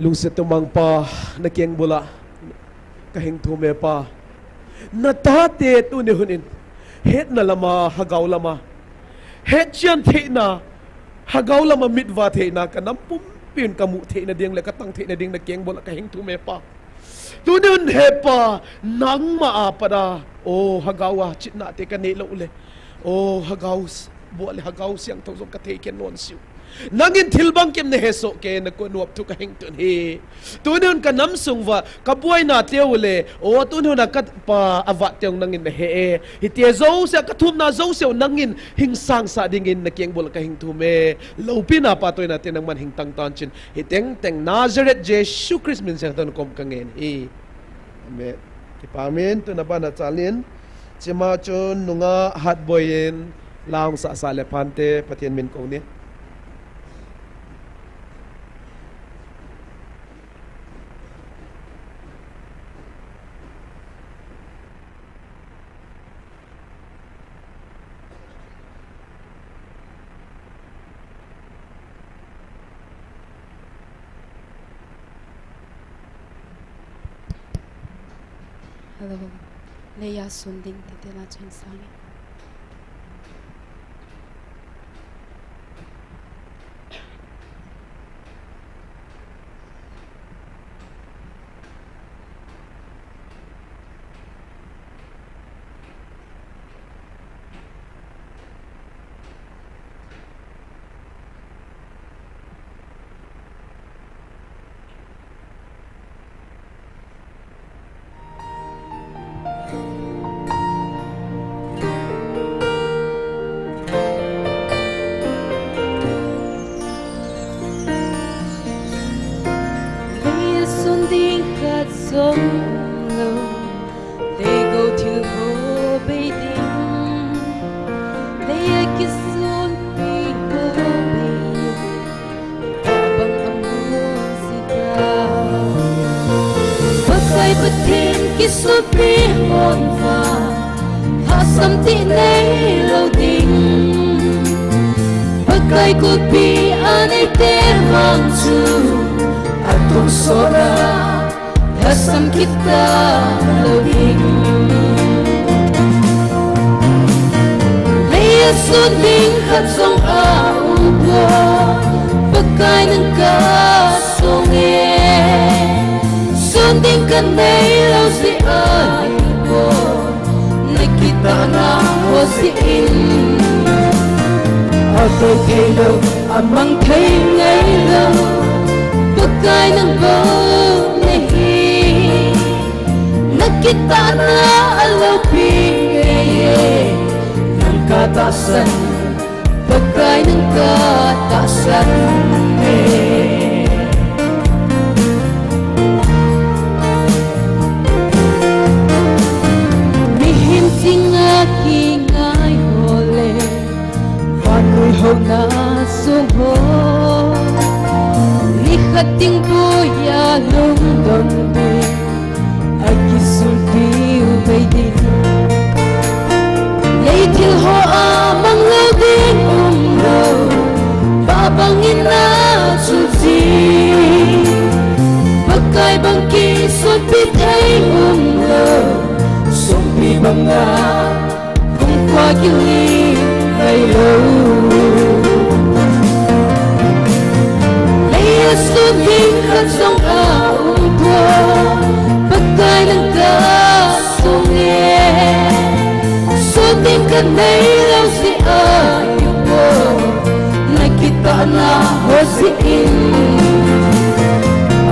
Lungset tumang Pa, na kengbul a kahing thum e Pa. Na tate tuni hun in hetna lama, hagau lama, hetchen theina, hagau lama mitva theina, ka nam pumpi in ka mu theina ding le ka tang theina ding na kengbul a kahing thum e Pa. Tuni hun he Pa, nangma a pat a, o hagau a chitna te ka nei lou le, o hagau s-, bua le hagau siangthou jong ka thei khen non siu. Nangin thil bangkim na he soh kei, na kon uap thu kahing tun hi. Tuni hun ka nam sung uva ka buaina teu le, o tuni hun a ka Pa a vat teu nangin na he e. Hiti jouse, ka thumna jouse u nangin hing sangsah dingin na kengbul a kahing thum e. Loupina patoina te nangman hing tang tan chin. Hi tengteng Nazareth Jesu Christ min seng ton kom ka ngen hi. Amen. Kipa min tuna bana chalin. Chima chun nunga hatboi in la hung sah sah le phante Pathen min ko ni. Hello. Leiya sun ding tete la chun sang e. Leiya sun ding khat jong lou, leigo thil ho bei ding. Leiya kisunpi ho bei ding. Abang amun sita. Pakai Pathen kisunpi hon vang, lhasam tih neilou ding. Pakai kulpi anei te vang chu, atonsot a lhasam kit talou ding. Leiya sun ding khat jong aum poi, Pakai nang kasong e. Sun ding kanei lou jeh a hipoi, na kitahna ho jeh in. Atoi thei lou, amang thei ngai lou, Pakai nang bou nahi. Na kitahna aloupi ngei e, nang katahsan, Pakai nang katahsan e. Mihem jinga kingai ho le, vannoi houna sung ho, nikhat ding boiya lungdon ding, akisunpiu bei ding. Lei thil ho a mang lou ding umlou, pa bangin achu ji. Pakai bang kisunpi thei umlou, sumpi banga hung kua kilim ngai lou. Leiya sun ding khat jong aum poi, Pakai nang kasong e. Sun ding kanei lou jeh a hipoi, na kitahna ho jeh in.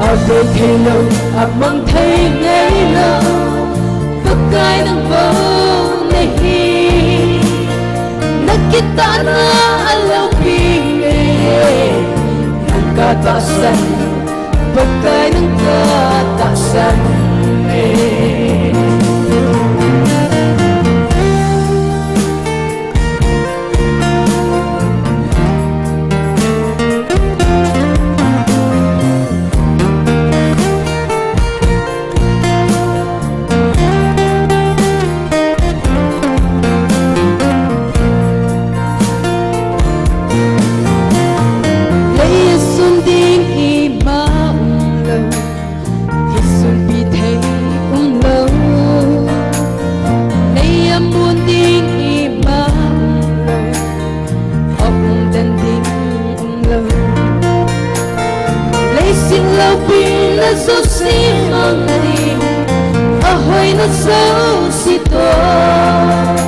Atoi thei lou, amang thei ngai lou, Pakai nang bou nahi. Na kitahna aloupi ngei e, nang katahsan, Pakai nang katahsan e. Leiya sun ding ima Ahoina jouse toh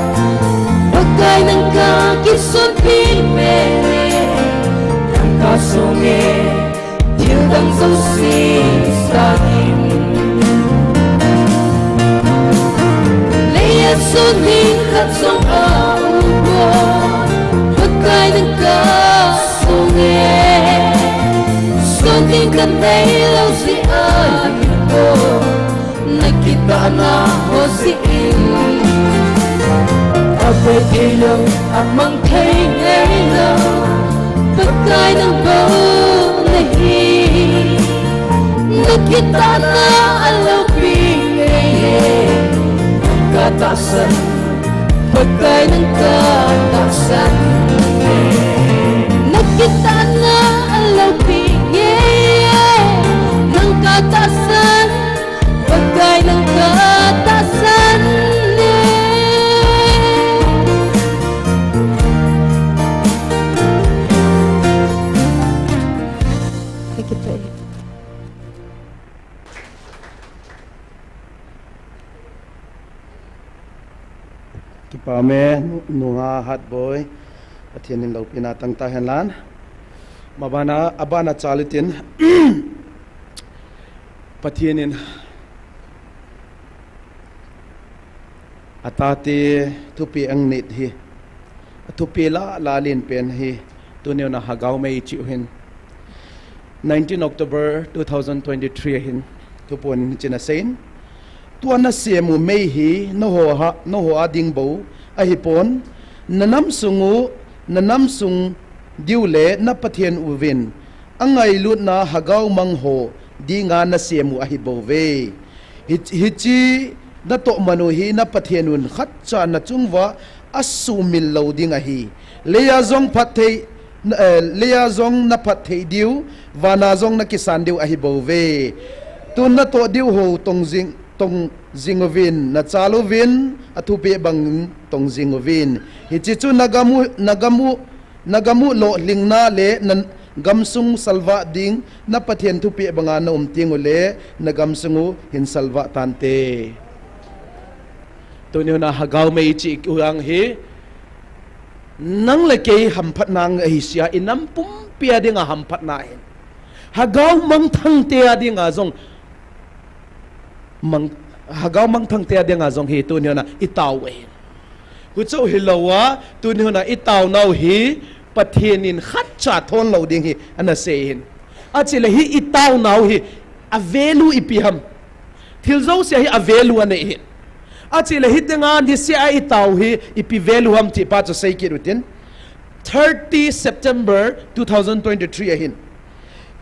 Pakai nang kakisonpi peh e, nang kasonge thildang jouse sangin. Leiya soning khat jong aumpoi, Pakai nang kasonge. Soning kaneilou jeh a hinkho nakitahna ho jeh in, ape theilou, amang thei ngeilou, Pakai nang bou nahi. Nakitahna aloupi ngei e, nang katahsan, Pakai nang katahsan e. Nakitahna aloupi ngei e, nang katahsan, Pakai nang katahsan e. Kakipah e. Kipah e, nu-, nungah Hatboi. Pathen in loupina tang tahen lang. Mabana, abana chalitin. Pathen in atate thupeh anit hi, athupeh lah lah lenpen hi, tuni a Hagao Mei ichi u hin, nineteen October two thousand twenty-three ahin, thuphon in hitin aseiyin, tua nasem u mei hi, naho ha, naho a ding bou ahipon, nanam sung u, nanam sung diu le na Pathen uvin angailutna Hagao Mang ho dinga nasem u ahibouve. Hi, hiche natoh man u hi na Pathen un khatcha nachung uva asuhmil lou ding ahi. Leiya jong phatthei, eh, leiya jong naphatthei diu, vana jong nakisan diu ahibouve. Tun natoh diu ho tong jing, tong jing uvin, nachal uvin, athupeh bangin tong jing uvin. Hiche chu nagam u, nagam u, nagam u lolhingna le na gamsung salvah ding, na Pathen thupeh banga naum teng ule, nagamsung u hin salvah tante. Tuni a Hagao Mei ichi u jong hi, nang le kei hamphatna ngai ahi sia, inam pumpi a dinga hamphatna ahin. Hagao Mang thangte a dinga jong, Mang, Hagao Mang thangte a dinga jong hi tuni a itao u ahin. Huchu hilou a, tuni a itaonau hi Pathen in khatcha thon lou ding hi anasei ahin. Achule hi itaonau hi a value ipi ham. Thil jouse hi a value anei ahin. Achule hi tenga niseh a itao hi ipi value ham ti pa chu seikit utin. Thirty September two thousand twenty-three ahin.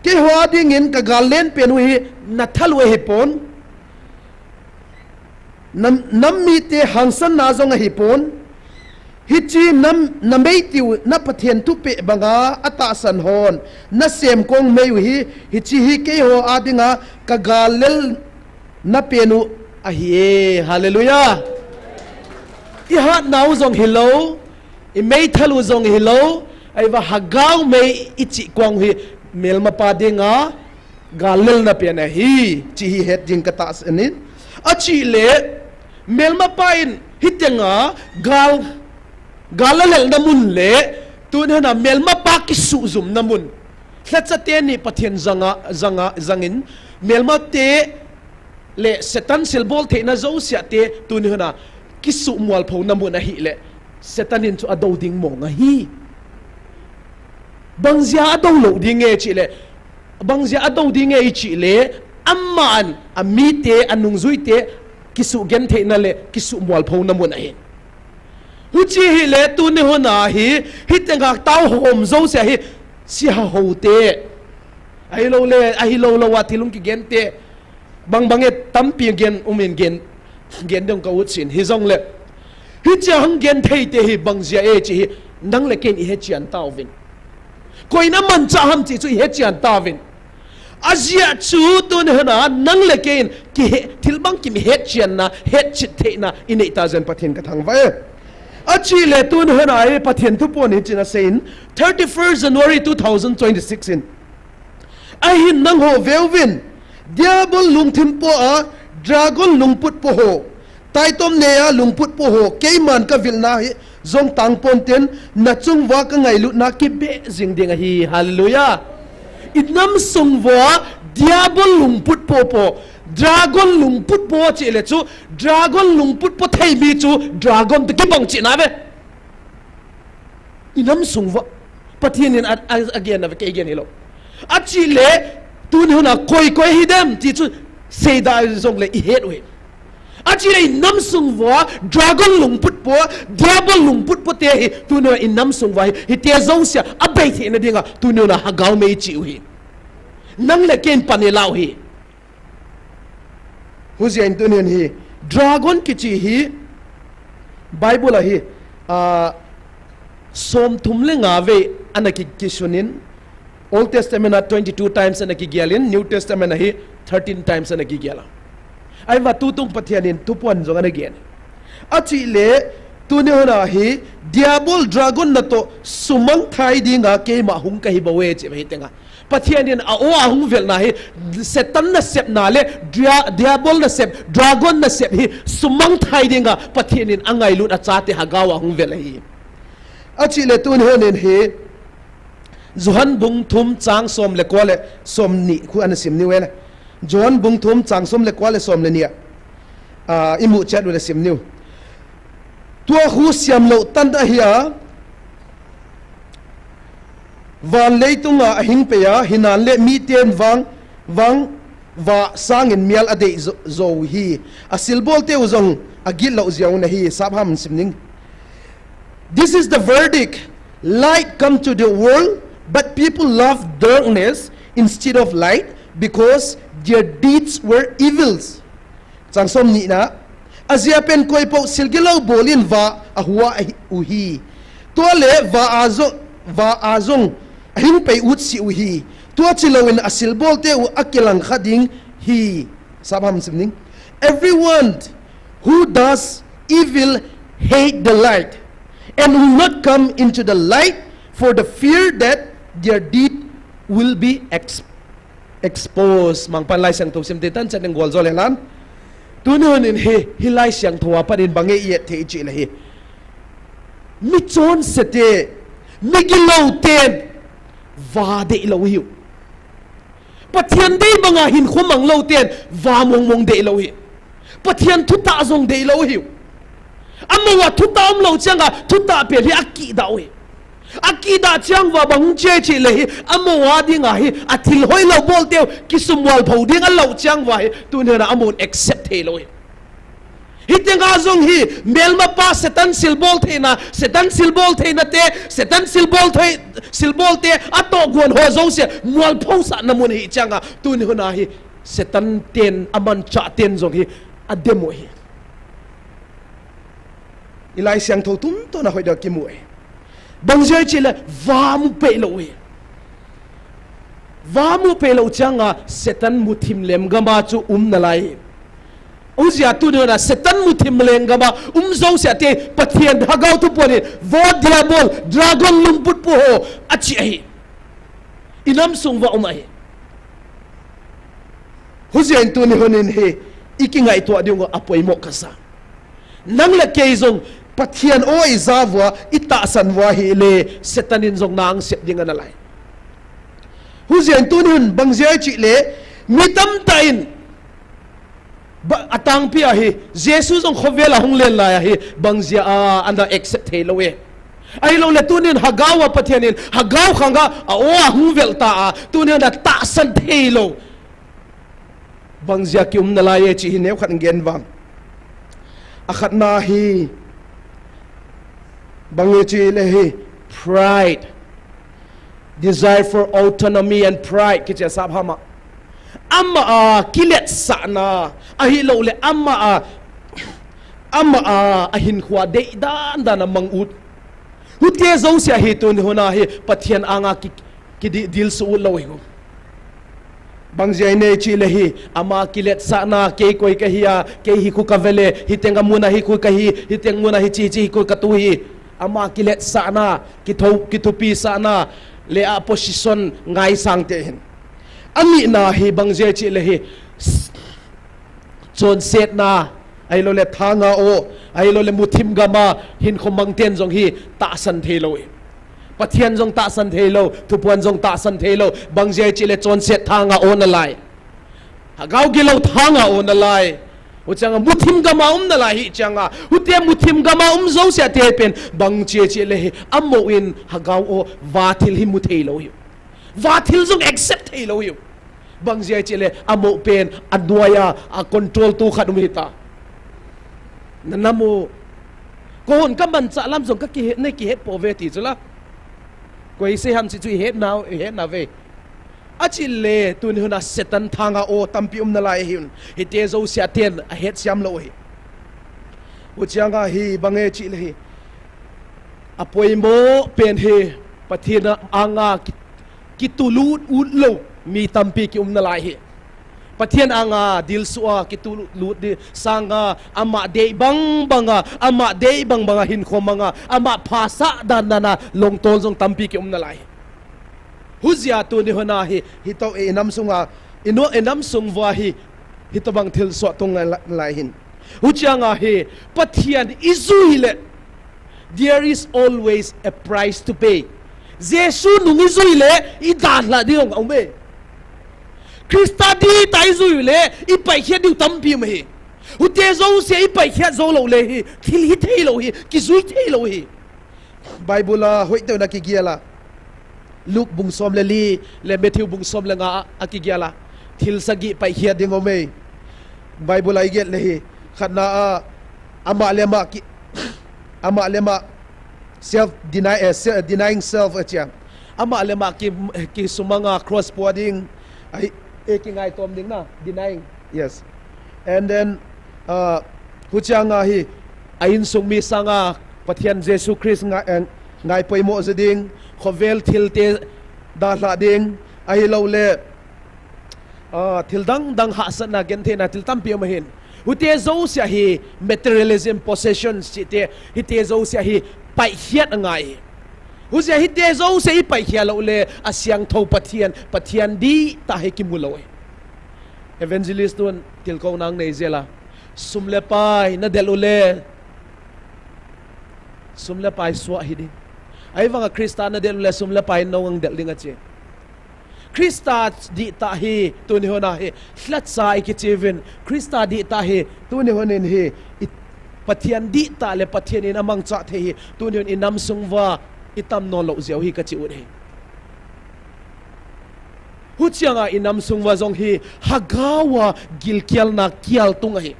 Keiho a dingin kagal lenpen u hi nathal u ahipon. Nam, nam mite hangsanna jong ahipon. Hiche nam, namei tiu, na Pathen thupeh banga atahsan hon nasem kong mei u hi, hiche hi keiho a dinga kagal lelna pen u ahi e. Hallelujah. Ihatnau jong hilou, imeithal u jong hilou, ahivang Hagao Mei ichi kong hi melmapa dinga gal lelna pen ahi, chi hi het ding katahsan in. Achule, melmapa in hi tenga gal, gal lalelna mun le, tuni a melmapa kisuhjumna mun. Lhacha teni Pathen janga, janga, jangin, melmate le Satan silbol theina jouse te, tuni a kisuhmualphouna mun ahile, Satan in chu adou ding mong ahi. Bangchia adou lou ding e chile, bangchia adou ding e ichile, aman, amite, anungjuite, kisuhgentheina le, kisuhmualphouna mun ahi. Huchi hile, tuni a hi, hi tenga tao hom jouse hi, siha hote. Ahilou le, ahilou lou a thilung kigente. Bang bang e tampi gen umin gen, gen ding ka ut sin. Hijongle, hichia hung gentheite hi bangchia e chi hi, nang le ken ihechen tauvin. Koin amanchah ham chi chu ihechen tauvin. Ajeh chu tuni a nang le ken kihe, thil bangkim hetchenna, hetchet theina inei ta jeh in Pathen kathangvah e. Achile tuni a hi Pathen thuphon hitin aseiyin, thirty-first January two thousand twenty-six in. Ahin nangho veuvin, Diabol lungthim po a, dragon lungput po ho, taitom nei a lungput po ho, keiman kavilna hi jong tangpon ten, nachung uva kangailutna kibeh jing ding ahi. Hallelujah. Inam sung uva Diabol lungput po po, dragon lungput po cheh le chu, dragon lungput po thei mi chu dragon toh kibang cheh na ve. Inam sung uva Pathen in a, a, agen na ve, kei gen hilou. Achih le, tuni hun a koi koi hidem ti chu seida jong le ihet uve. Achih le inam sung uva dragon lungput po, Diabol lungput po te hi, tuni hun a inam sung uva hi, hite jouse a abei theina dinga, tuni hun a Hagao mei ichih u hi. Nang le kei in pan ilah u hi. Hujeh in tuni hun hi, dragon kichih hi, Bible a hi, a, somthum le nga vei ana ki, kisun in, Old Testament a twenty-two times ana kigel in, New Testament a hi thirteen times ana kigel a. Ahivang tutung Pathen in thuphon jong ana gen. Achih le, tuni hun a hi, Diabol dragon natoh sumangthai dinga keima hung kahi bou ve cheh ve hi tenga. Pathen in a-o a hung velna hi, Satan nasepna le, Dia-, Diabol nasep, dragon nasep hi, sumangthai dinga, Pathen in angailut achate Hagao a hung vel ahi. Achih le tuni hun in hi, Johan bung thum chang som le ko le som ni khu ana sim niu ve le. Johan bung thum chang som le ko le som le ni a, a, imu chet u le sim niu. Tua khu siamlou tan ahi a, van leitunga ahing pei a, hinan le miten vang, vang, vah sangin mial adei jo, jo u hi. Asilbol teu jong agit lou jeng u ahi, sap ham sim ning. This is the verdict. Light come to the world, but people love darkness instead of light, because their deeds were evils. Chang som ni na. Ajeh a pen koi po sil gilou bol in vah a hua ahi, u hi. Tua le vah a jong, vah a jong ahing pei ut si u hi. Tua chilou in asilbol teu akilang kha ding hi. Sap ham sim ning. Everyone who does evil hate the light and will not come into the light for the fear that their deed will be ex-, exposed. Mangpan Laisiangthou sim te tan chan eng gol jo le lan. Tuni hun in hi, hi Laisiangthou a pat in bang e i et thei cheh le hi. Mi chonse te, mi gilou ten, vah dei lou hiu. Pathen dei banga hinkho mang lou ten, vah mong mong dei lou hi. Pathen thutah jong dei lou hiu. Amaho a thutah um lou changa, thutah pen hi akidah u hi. Akidah chang uva bang cheh cheh le hi, amaho a dinga hi, athil hoilou bol teu, kisuhmualpho ding alou chang uva hi, tuni hun a amahon accept thei lou hi. Hitenga jong hi, melmapa Satan silbol theina, Satan silbol theina te, Satan silbol thei, silbol te, atoh gon ho jouse, mualpho sahna mun hi changa, tuni hun a hi, Satan ten, amanchah ten jong hi, adem u hi. I Laisiangthou tum tona hoidoh kimu e. Bang jeh cheh le vah mu pei lou e. Vah mu pei lou changa Satan muthim lenggam a chu um nalai. Hujeh a tuni hun a Satan muthim lenggam a um jouse a te Pathen Hagao thuphon in vah Diabol dragon lungput po ho achi ahi. Inam sung uva um ahi. Hujeh in tuni hun in hi, i kingaito ding u apoimo kasa. Nang le kei jong, Pathen o i ja uva, i tahsan uva hile, Satan in jong na angsep ding ana lai. Hujeh in tuni hun bang jeh cheh le, mi tamtah in, ba, atangpi ahi, Jesu jong khovel a hung len lai ahi, bang jeh a, ana accept thei lou e. Ahilou le tuni hun Hagao a Pathen in, Hagao khang a, a-o a hung vel ta a, tuni hun a tahsan thei lou. Bang jeh a ki um nalai e cheh hi neo khat in gen vang. Akhatna hi, bang e cheh le hi, pride. Desire for autonomy and pride, kichi a sap ham a. Ama a kiletsahna, ahilou le ama a, ama a, ahinkho a dei dan dan a mang ut. Hute jouse a hi tuni hun a hi, Pathen anga ki, ki di, dil suh ut lou hi u. Bang jeh a nei cheh le hi, ama kiletsahna, kei koi kahi a, kei hi khu ka ve le, hiteng a mun a hi khu kahi, hiteng mun a hichi, hichi hi khu ka tu hi. Ama kiletsahna, kitho, kithupisahna, le a position ngaisang te hin. Anina hi bang jeh cheh le hi, Chonsetna, ahilouleh thanga o, ahilouleh muthim gama hinkho mang ten jong hi tahsan theilou hi. Pathen jong tahsan theilou, Thuphon jong tahsan theilou, bang jeh cheh le chonset thanga o nalai. Lhagao gilou thanga o nalai. Huchanga muthim gama um nalai hi changa. Hute muthim gama um jouse a te pen bang jeh cheh le hi. Amoh in lhagao o va thil hi mu theilou hi. Va thil jong accept theilou hi. Bang jeh cheh le amoh pen anuai a, a control tu khat um hita. Nana mu. Koi hon kamanchah lam jong ka kihe, na kihe pouve ti chu la. Koi sei ham chi chu i het nau, i het nauve. Achih le, tuni hun a Satan thanga o tampi um nalai ahi un. Hite jouse a ten ahet siam lou ahi. Huchanga hi bang e chih le hi. Apoimo pen hi Pathen anga ki, kitulut ut lou mi tampi ki um nalai hi. Pathen anga dilsuh a kitulut di sanga ama dei bang banga, ama dei bang banga hinkho manga, ama phasah dan dana longtol jong tampi ki um nalai hi. Hujia tuni hun a hi, hito e inam sunga, ino inam sung uva hi, hitobang thilsoh tung lai, lai hin. Huchanga hi, Pathen i jui le, there is always a price to pay. Jesu nung i jui le, i dalha ding jong um e. Christa dihtah i jui le, i paikhiat ding tampi um ahi. Hute jouse i paikhiat jou lou le hi, thil hi theilou hi, kijui theilou hi. Bible a hoitah in akigel a. Luke bung som le li, le Matthew bung som le nga a, akigel a. Thil sagi paikhiat ding um e. Bible a igel le hi. Khatna a, ama le ama ki, ama le ama self deny, eh, se-, denying self achi a. Ama le ama ki, kisumanga cross pua ding. Ahi, e kingai tom ding na, denying. Yes. And then, uh, huchanga hi, a insung mi sanga Pathen Jesu Christ nga, eh, ngai poimo ji ding, khovel thil te dalha ding, ahilouleh, ah, thil dang dang hahsatna gentheina thil tampi um ahin. Hute jouse a hi materialism, possessions chite, hite jouse a hi paikhiat angai. Hujia hite jouse i paikhiat lou le, asiangthou Pathen, Pathen dihtah hi kimu lou e. Evangelist tun tilkou nang nei jela. Sum le pai nadel u le, sum le pai suah hi ding. Ahivanga Christa nadel u le, sum le pai nong ang del ding achi. Christa dihtah hi, tuni hun a hi, lhatsa i kichi uvin. Christa dihtah hi, tuni hun in hi, i, Pathen dihtah le Pathen in amangcha thei hi, tuni hun inam sung uva, i tam nom lou jeh u hi kachi u ahi. Huchanga inam sung uva jong hi, lhagao a gilkialna kial tung ahi.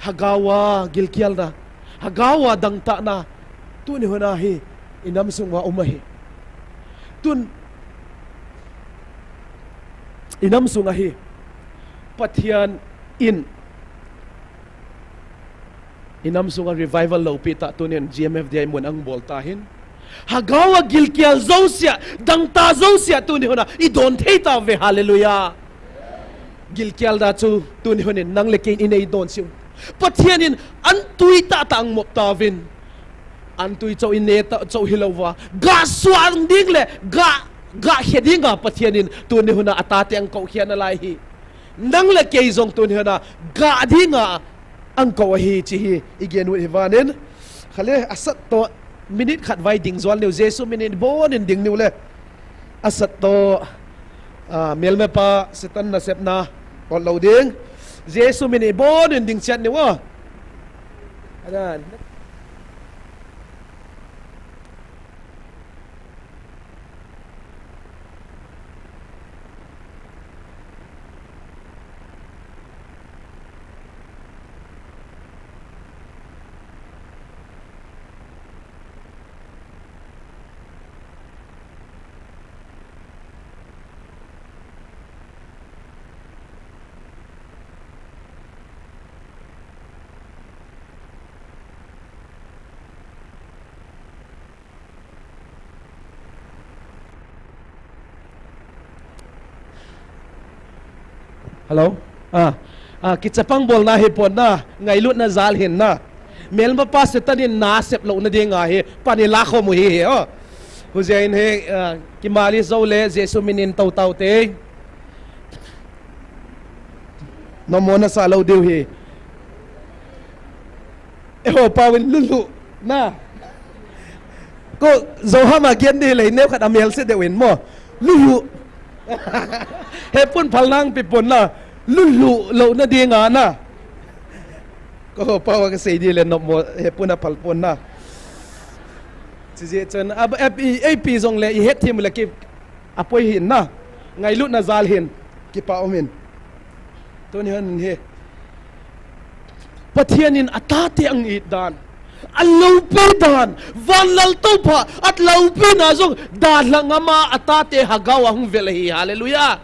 Lhagao a gilkialna, lhagao a dangtahna, tuni hun a hi, inam sung uva um ahi. Tun, inam sung a hi, Pathen in, inam sunga revival loupi tah tunin G M F D I mun ang bol tahin. Lhagao a gilkial jouse a, dangtah jouse a tuni hun a, i don thei tauve, hallelujah. Gilkial da chu tuni hun in nang le kei in i nei don siu. Pathen in an tui tahtah ang mop tauvin. An tui chou i ne ta, chou hilou va. Ga suang ding le, ga, ga khe dinga Pathen in tuni hun a atate ang kou khia nalai hi. Nang le kei jong tuni hun a, ga dinga ang kou ahi chi hi, i gen u hi vanin. Khale, asat toh, minute khat vai ding jol niu, Jesu min in bon in ding niu le. Asat toh, ah, melmapa, Satan nasepna, ot lou ding. Jesu min in bon in ding chet niu, o. Adan. Hello? Ah, ah, kichapang bolna hi pon na, ngailutna jal hin na. Melmapa Satan in nasep louna dinga hi, pan i lakhom u hi hi, o. Hujeh in hi, ah, kimali jou le, Jesu min in tou tau te. Nopmo nasah lou diu hi. Eiho pau in lulu na. Ko, Johama gen di lei neo khat amel se deu in mo. Lulu. Hepun phal nang pi pon na. Lulu lou na di nga na. Ko, pau a kasei di le nopmo hepun a phal pon na. Chijeh chun, a, a, i, eipi jong le, i het thim le ki, apoi hin na. Ngailutna jal hin, kipa um in. Tuni hin hi. Pathian in atate ang it dan. Aloupi dan. Vanlal Toupa, aloupina jong, dalha ngam a atate Hagao a hung vel ahi. Hallelujah.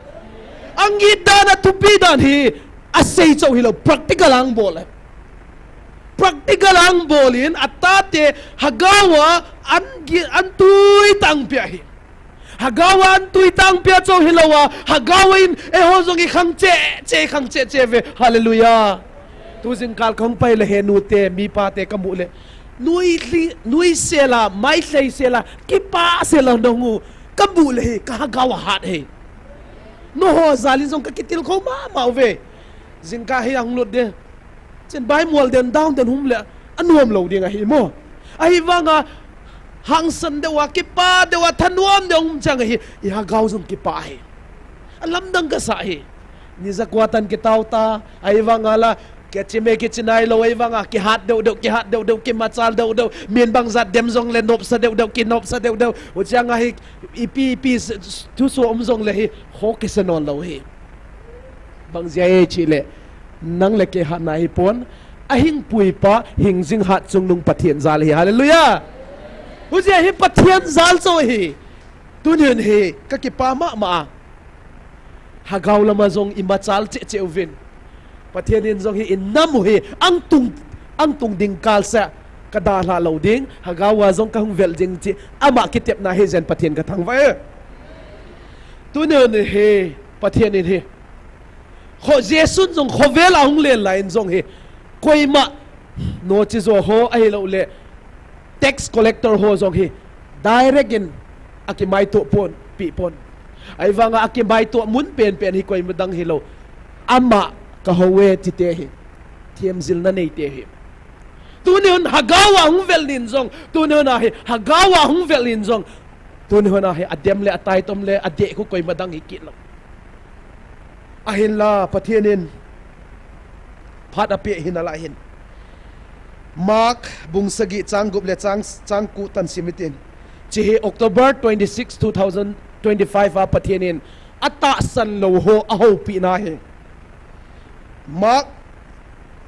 Ang it dan athupi dan hi, asei chauh hilou, practical ang bol e. Practical ang bol in, atate Hagao a an gi-, an tui tang pia hi. Hagao a an tui tang pia chauh hilou a, Hagao in eiho jong i khang che, che, khang che, che ve. Hallelujah. Tu jingkal kahung pai le he nute, mipa te kamu le. Nui li, nui sela, mai lhei sela, kipa sela nong u. Kamu le he, ka Hagao a hat he. Nangho jal in jong kakitilkhou mama uve. Jingkah hi ahung lut de. Chun bai mual den, down den hum le, anom lou ding ahi mo. Ahivanga, hangsan deu a, kipa deu a, thanom deu hum chang ahi, i Hagao jong kipa ahi. Alamdang kasa ahi. Ni jakua tan kitao ta, ahivanga la, kichim e kichi nailou, ahivanga, kihat deu deu, kihat deu deu, kimachal deu deu, min bang jat dem jong le nopsa deu deu, kinopsa deu deu, huchang ahi, ipi, ipi, s-, s-, thuso um jong le hi, ho kisa non lou hi. Bang jeh a e chih le, nang le kei hatna hi pon, ahing puipa, hing jing hat chungnung Pathen jal hi. Hallelujah! Hujeh hi Pathen jal chauh hi. Tuni hin hi, kakipa mama a. Hagao lama jong i machal cheh cheh uvin. Pathen in jong hi i nam u hi, ang tung, ang tung ding kal sa, kadalha lou ding, Hagao a jong kahung vel ding chih, ama kitepna hi jen Pathen kathangvah e. Tuni hin hi, Pathen in hi. Kho Jesun jong khovel a hung len lai in jong hi. Koima noche jo ho ahilou le. Tax collector ho jong hi. Direct in akimaito pon, pi pon. Ahivanga akimaito mun penpen hi koima dang hilou. Ama kaho e tite hi. Themjilna neite hi. Tuni hin Hagao a hung vel nin jong. Tuni hin ahi Hagao a hung vel nin jong. Tuni hin ahi, adem le ataitom le adeh khu koima dang hi kit lou. Ahinla, Pathen in phat apeh hin alah hin. Mark bung sagi chang gup le chang, chang ko tan sim itin. Chi hi October twenty-six, two thousand twenty-five a Pathen in atahsan lou ho ahoupina hi. Mark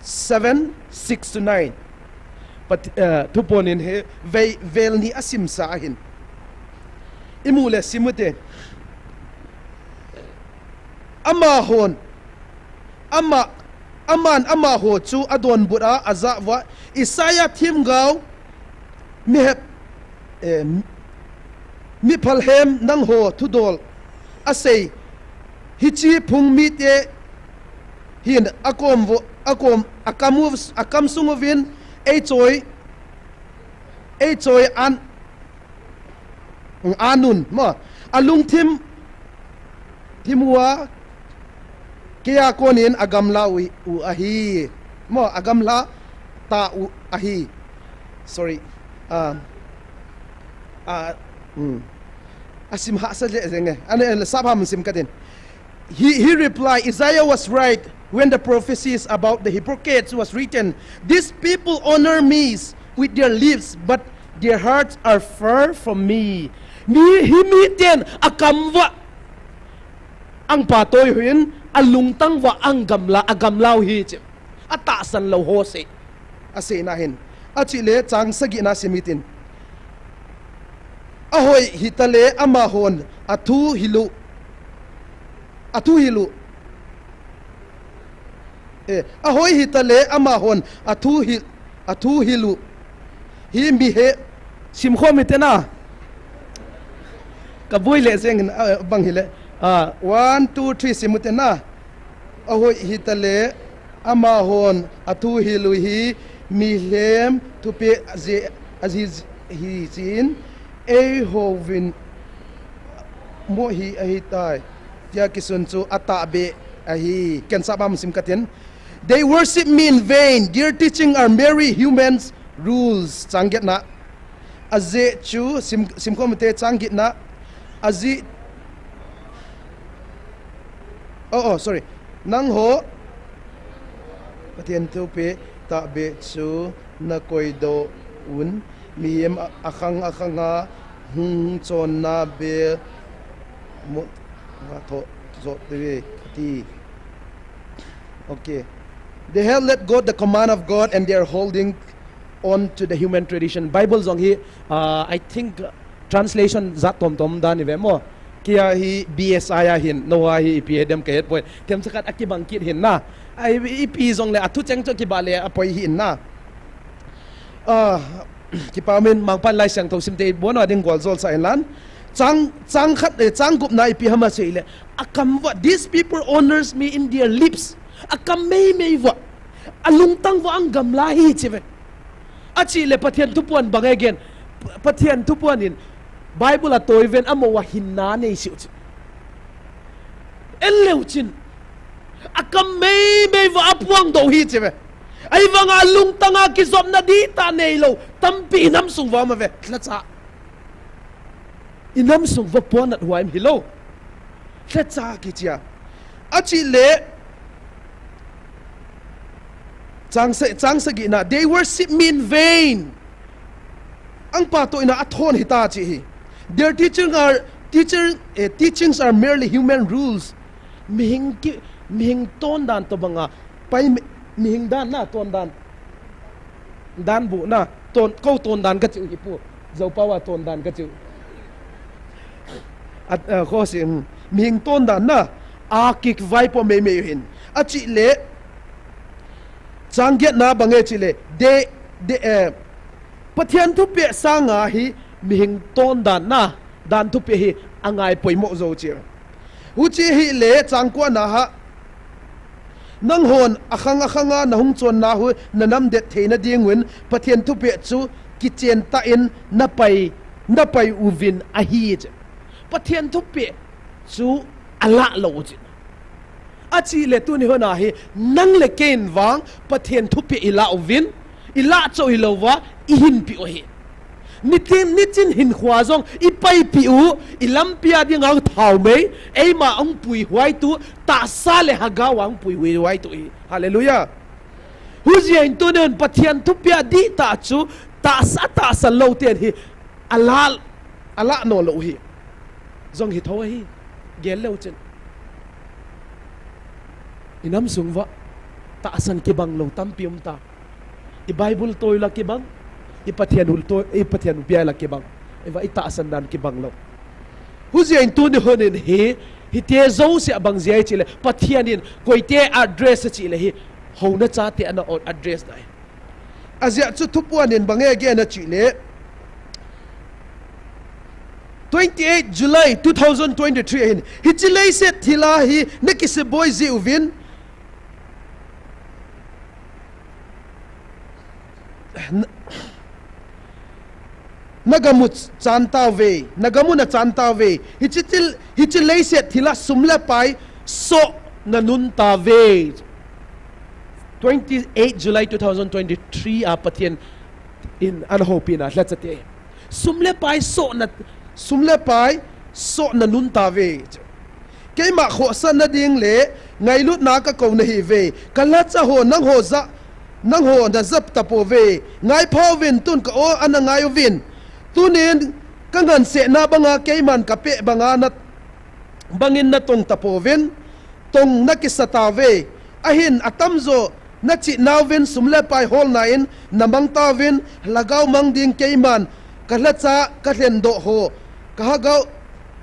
seven, six to nine. Pat-, eh, Thupon in hi vei, vel ni asimsa ahin. Imu le sim ute. Amahon, ama, aman amaho chu adonbut a, ajah uva, Isaiah themgao, mihet, eh, mi phalhem nangho thudol asei, hiche phung mite hin akom uvo, akom, akam u, akam sung uvin eichoi, eichoi an, anun, mo, alungthim, thim uva, keija konin agamla u, u ahi. Mo, agamla ta u ahi. Sorry. Ah, ah, hmm. Asim hahsa le jeng e. Ane, le sap ham sim katin. He, he replied, Isaiah was right when the prophecies about the hypocrites was written. These people honor me with their lips, but their hearts are far from me. Mi, hi miten akam uva ang patoi uvin, alungtang uva ang gamla, agamla u hi chi. Atahsan lou ho sei. Aseina hin. Achih le chang sagina sim itin. Ahoi hita le amahon athu hilu. Athu hilu. Eh, ahoi hita le amahon athu hi, athu hilu. Hi mi he. Sim khom ite na. Kaboi le jeng in, ah, bang hile. Ah, one, two, three, sim ute na. Ahoi hita le, amahon athu hilu hi, mihem thupeh jeh, ajeh hi jin, eiho vin mo hi ahitai. Tia kisun chu atahbeh ahi, ken sap a sim katin. They worship me in vain. Their teaching are merely humans' rules. Chang getna. Ajeh chu, sim, sim khom te chang getna. Ajeh, oh, oh, sorry. Nangho, Pathen thupeh tahbeh chu nakoidoh un, mihem a, akhang akhang a hung chonna bel mo, nga tho, zo te ve, ati. Okay. They have let go the command of God and they are holding on to the human tradition. Bible jong hi, ah, I think, translation jat tom tom dan ive mo. Kei a hi B S I a hin, nangho a hi ipi hi dem kahet poi. Themcha khat akibang kit hin na. Ai, ipi jongle athu cheng chu kibah le apoi hin na. Ah, kipa min Mangpan Laisiangthou simte ibon a ding gualjou sah inlang. Chang, chang khat, eh, chang gupna ipi ham asei le. Akam uva, these people honors me in their lips. Akam meimei uva. Alungtang uva ang gamla hi chi ve. Achih le Pathen thupuan bang e gen. Pathen thupuan in Bible a toi ven amaho a hinna nei siu chi. En leu chin. Akam meimei uva apuang doh hi chi ve. Ahivanga alungtang a kijopna dihtah neilou tampi inam sung uva um a ve. Lhacha. Inam sung uva puannat huai um hilou. Lhacha kichia. Achih le, chang sa, chang sagihna, they worship me in vain. Ang pa toh ina athon hita chi hi. Their teaching are, teacher, eh, teachings are merely human rules. Mihing ki, mihing tondan tobanga, pai mi, mihing dan na tondan. Dan bu na, ton, kou tondan kachiu hi pu. Zopa uva tondan kachiu. At, uh, khosi, um, mihing tondan na, a kikvaipo meimei u hin. Achih le, chang getna bang e chih le, de, de, eh, Pathen thupeh sanga hi mihing tondan na, dan thupeh hi angai poimo jou chi. Huchi hi le chang kua na ha, nanghon akhang akhang a nahung chonna hu nanam det theina dingun Pathen thupeh chu kichen tah in napai, napai uvin ahi chi. Pathen thupeh chu alah lou u chi. Achih le tuni hun a hi nang le kei in vang Pathen thupeh ilah uvin, ilah chou hilou va, ihinpi u hi. Nitin, nichin hinkhoa jong ipaipi u, ilampi a ding ang thaomei, eima ang puihuai tu, tahsa le hagao ang puihuai tu hi. Hallelujah. Hujia in tuni hun Pathen thupeh a dihtah chu, tahsa, tahsa lou ten hi, alah, alah no lou hi. Jong hi tho hi, gel leu chin. Inam sung va, tahsan kibang lou tampi um ta. I Bible toi la kibang, i Pathen hul toi, i Pathen upia la kibang. I va i tahsan dan kibang lou. Hujia in tuni hun in hi, hiti jouse a bang jia i chi le, Pathen in koite address a chi le hi, houna chate ana address dai. Ajia chu thupuan in bang e gen a chi le, twenty-eight July two thousand twenty-three ahin, hichi leiset thil a hi nakisiboi ji uvin, na, nagamu chan tauve, nagamu na chan tauve, hichi thil, hichi leiset thil a sum le pai soh na nun tauve. Twenty-eight July two thousand twenty-three a Pathen in ana houpina lhacha te. Sum le pai soh na, sum le pai soh na nun tauve. Keima khohsah na ding le ngailutna ka kou na hi ve. Ka lhacha ho nangho ja, nangho na ja tapouve. Ngai pha uvin tun ka o ana ngai uvin. Tunin ka nganseh na banga keiman ka peh banga na bangin na tong tapouvin, tong na kisa tauve. Ahin atamjo na chih nauvin sum le pai holna in na mang tauvin, lhagao mang ding keiman ka lhacha ka lhendoh ho, ka hagao,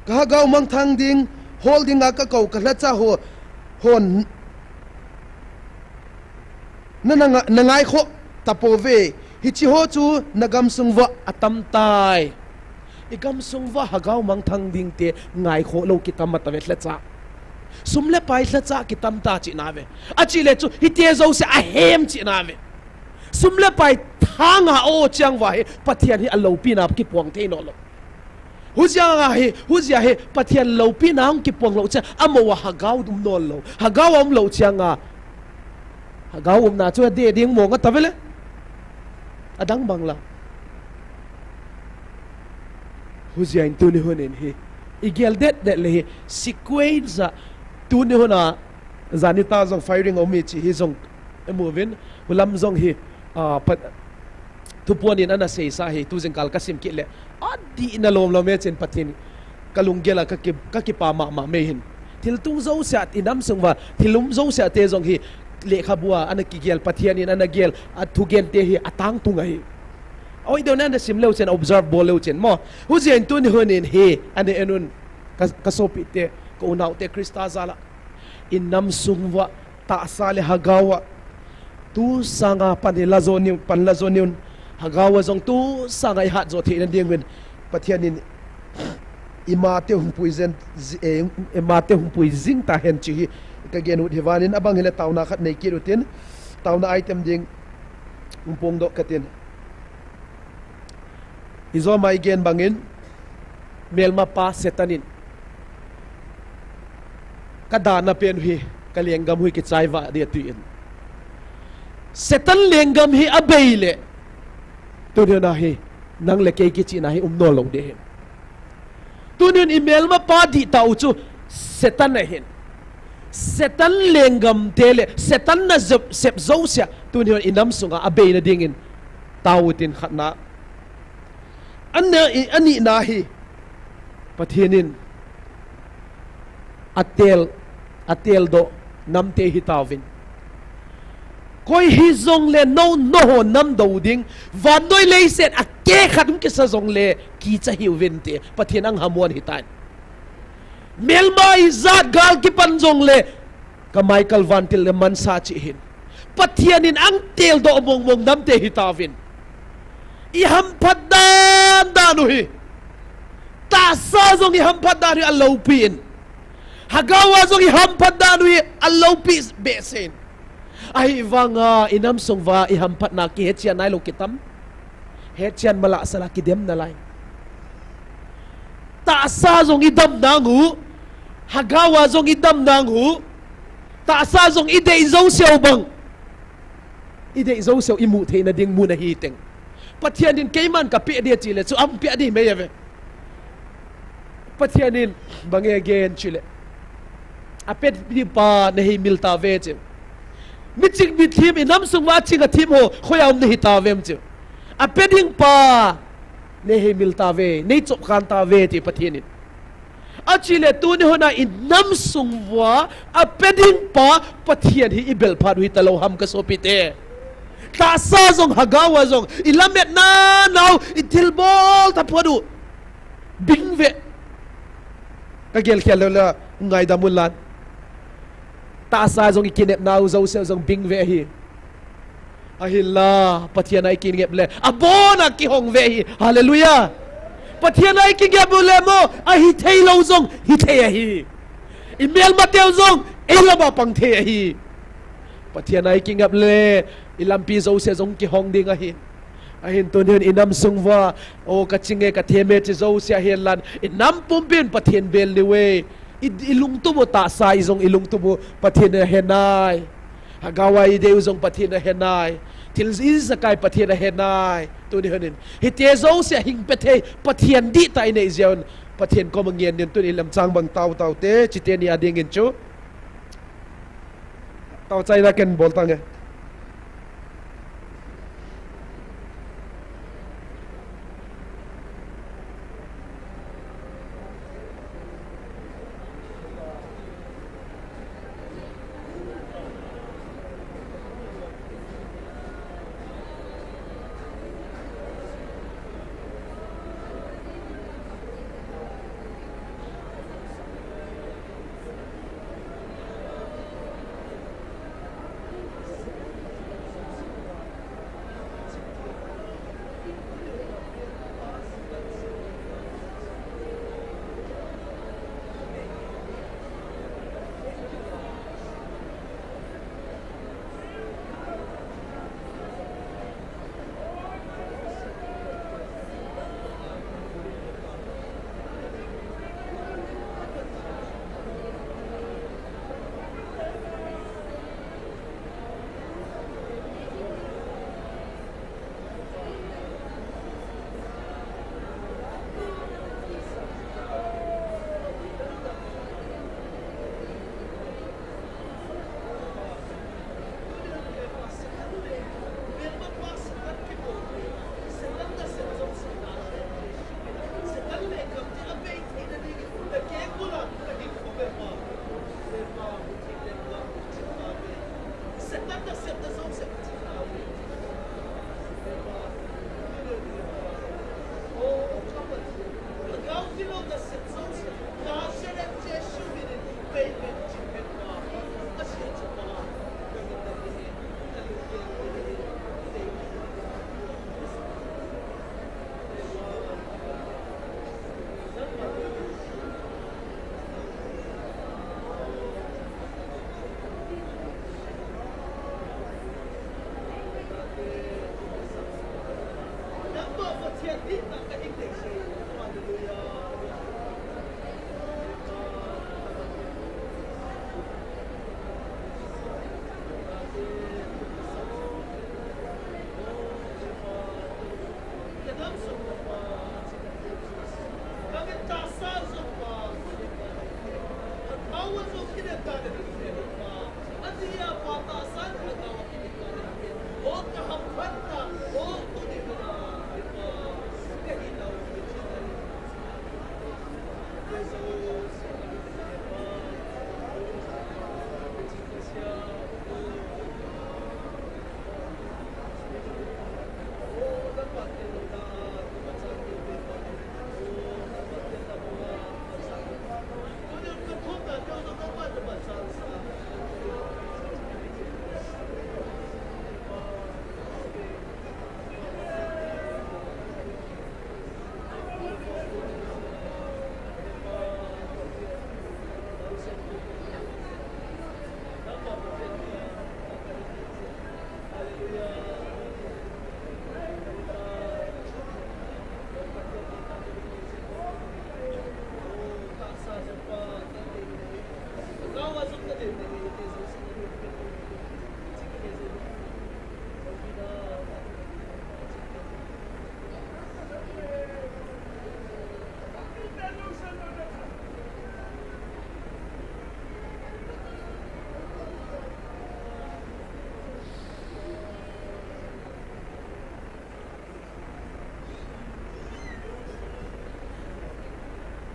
ka hagao mangthang ding hol dinga ka kou ka lhacha ho, hon na, na, na ngaikhoh tapouve. Hichi ho chu na gamsung uva atam tai. I gamsung uva hagao mangthang ding te ngaikhoh lou kitam a tave lhacha. Sum le pai lhacha kitam ta chihna ve. Achi le chu hiti jouse ahem chihna ve. Sum le pai thanga o chang uva hi Pathen hi aloupina kipuang thei nom lou. Hujia hi, hujia hi, Pathen loupina hung kipong lou cheh, amou a hagao um nawn lou. Hagao a um lou cheh nga. Hagao umna chu adeh ding mong a tave le. Adang bang la. Hujia in tuni hun in hi. I gel det det le hi. Sequence a tuni hun a Janita jong firing a um e chi hi jong i mu uvin, hulam jong hi, ah, pat, thupuan in ana seisa hi, tu jingkal ka sim kit le, adih na lom lom e chin Pathen, ka lunggel a ka ki, ka kipa mama mai hin. Thiltung jouse a, i nam sung uva, thil um jouse a te jong hi, lekhabu a ana kigel, Pathen in ana gel, a thugen te hi, atang tung ahi. Oi, deu na ana sim leu chin, observe bol leu chin mo. Hujia in tuni hun in hi, ana en un, ka, ka sopite, ka unaute Christa jal a. I nam sung uva tahsa le hagao a tu sanga pan i la jo niu, pan la jo niu, hagao a jong tu sanga i hat jo theina ding uvin Pathen in ima te hung pui jen, ji-, eh, ima te hung pui jing ta hen chi hi ka gen ut hi. Van in abang hile tauna khat nei kit utin, tauna item ding hung pong doh katin. Hijo mai gen bangin, melmapa Satan in, ka dana pen hi, ka lenggam hi kichai vah ding ati in. Satan lenggam hi abei le, tuni na hi, nang le kei kichihna hi um nawn lou ding ahi. Tuni in i melmapa dihtah u chu Satan ahin. Satan lenggam te le, Satan na jep, sep jouse a, tuni in i nam sunga abeina dingin, tao utin khatna. Ana, i, anina hi, Pathen in, atel, atel doh, nam te hi tauvin. Koi hi jong le nou, nou ho nam dou ding, vannoi leiset a keh khat hung kisa jong le, kicha hiuvin ti, Pathen anghamuan hitan. Melma ijat gal kipan jong le, ka Michael vantil le mansa chi hin. Pathen in angtel doh mong mong nam te hi tauvin. I hamphat dan dan u hi. Tahsa jong i hamphat dan u hi aloupi in. Hagao a jong i hamphat dan u hi aloupi behseh in. Ahivanga i nam sung uva i hamphatna kihetchen nailou kitam. Hetchen mala sala kidem nalai. Tahsa jong i dam nang u. Hagao a jong i dam nang u. Tahsa jong i dei jouseu bang. I dei jouseu i mu theina ding mun ahi teng. Pathen in keiman ka pe ding chi le chu am pe ding mai ave. Pathen in bang e gen chi le. Ape ding pa nei heimil tauve chi. Miching mithim i nam sung uva ching a thim ho, khoia um nei hi tauvem chi. Ape ding pa nei heimil tauve, nei chop khan tauve ti Pathen in. Achi le tuni hun a i nam sung uva, ape ding pa Pathen hi i bel phat u hi talou ham ka sopite. Tahsa jong hagao a jong, i lametna nau, i thilbol taphot u. Bing ve. Ka gelkhel lou le, ngaidam un lan. Tahsa jong i kinepna u jouseu jong bing ve ahi. Ahinla, Pathen a i kingep le, abon a kihong ve ahi. Hallelujah. Pathen a i kingep u le mo, ahi thei lou jong, hi thei ahi. I melma teu jong, ei lama pang thei ahi. Pathen a i kingep le, i lampi jouse jong kihong ding ahi. Ahin tuni hin i nam sung uva, o ka ching e ka them e chi jouse ahi lan, i nam pumpin Pathen bel ni uve. I, i lungtup u tahsa i jong i lungtup u Pathen ahe nai. Hagao a i dei u jong Pathen ahe nai. Thil ijakai Pathen ahe nai. Tuni hin. Hiti jouse hing pe thei Pathen dihtah i nei jeh un. Pathen koma ngen nin tuni lamchang bang tao tao te, chite ni a dingin chu. Tao chaina ken bol tange.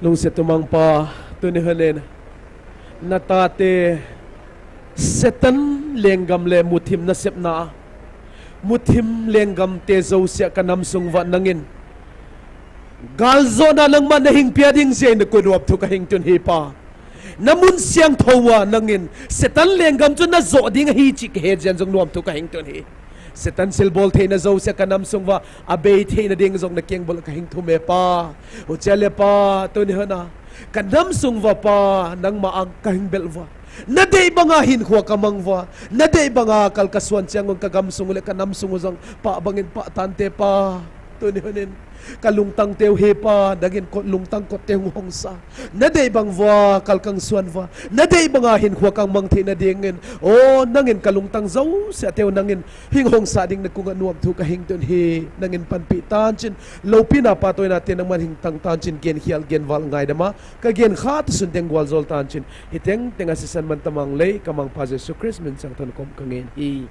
Lungset tumang Pa, tuni hun in, na tate, Satan lenggam le muthim nasepna, muthim lenggam te jouse a ka nam sung uva nangin galjona nangma na hing pia ding jeh in na kut uva thu ka hing tun hi Pa. Na mun siangthou uva nangin Satan lenggam chu na jo ding ahi chih ka he jeh in jong nuam thu ka hing tun hi. Satan silbol theina jouse ka nam sung uva, abei theina ding jong na keng bol ka hing thum e Pa. Huche le Pa, tuni hun a, ka nam sung uva Pa, nangma ang ka hing bel uva. Na dei banga hinkho ka mang uva. Na dei banga kal ka suan chiang un ka gam sung u le ka nam sung u jong Pa bangin pah tan te Pa. Tuni hun in, ka lungtang teu hi Pa, nangin kot lungtang kot te hung hong sa. Na dei bang uva, kal kang suan uva. Na dei banga hinkho kang mang theina dingin. O, nangin ka lungtang jouse a teu nangin hing hong sa ding na kung a nuam thu ka hing tun hi. Nangin panpi tan chin. Loupina patoina te nangman hing tang tan chin gen hial gen val ngaidam a. Ka gen kha tu sun teng gual jol tan chin. Hi teng teng a sisan man tamang lei, ka mang Pa Jesu Christ min chang thon kom ka ngen hi.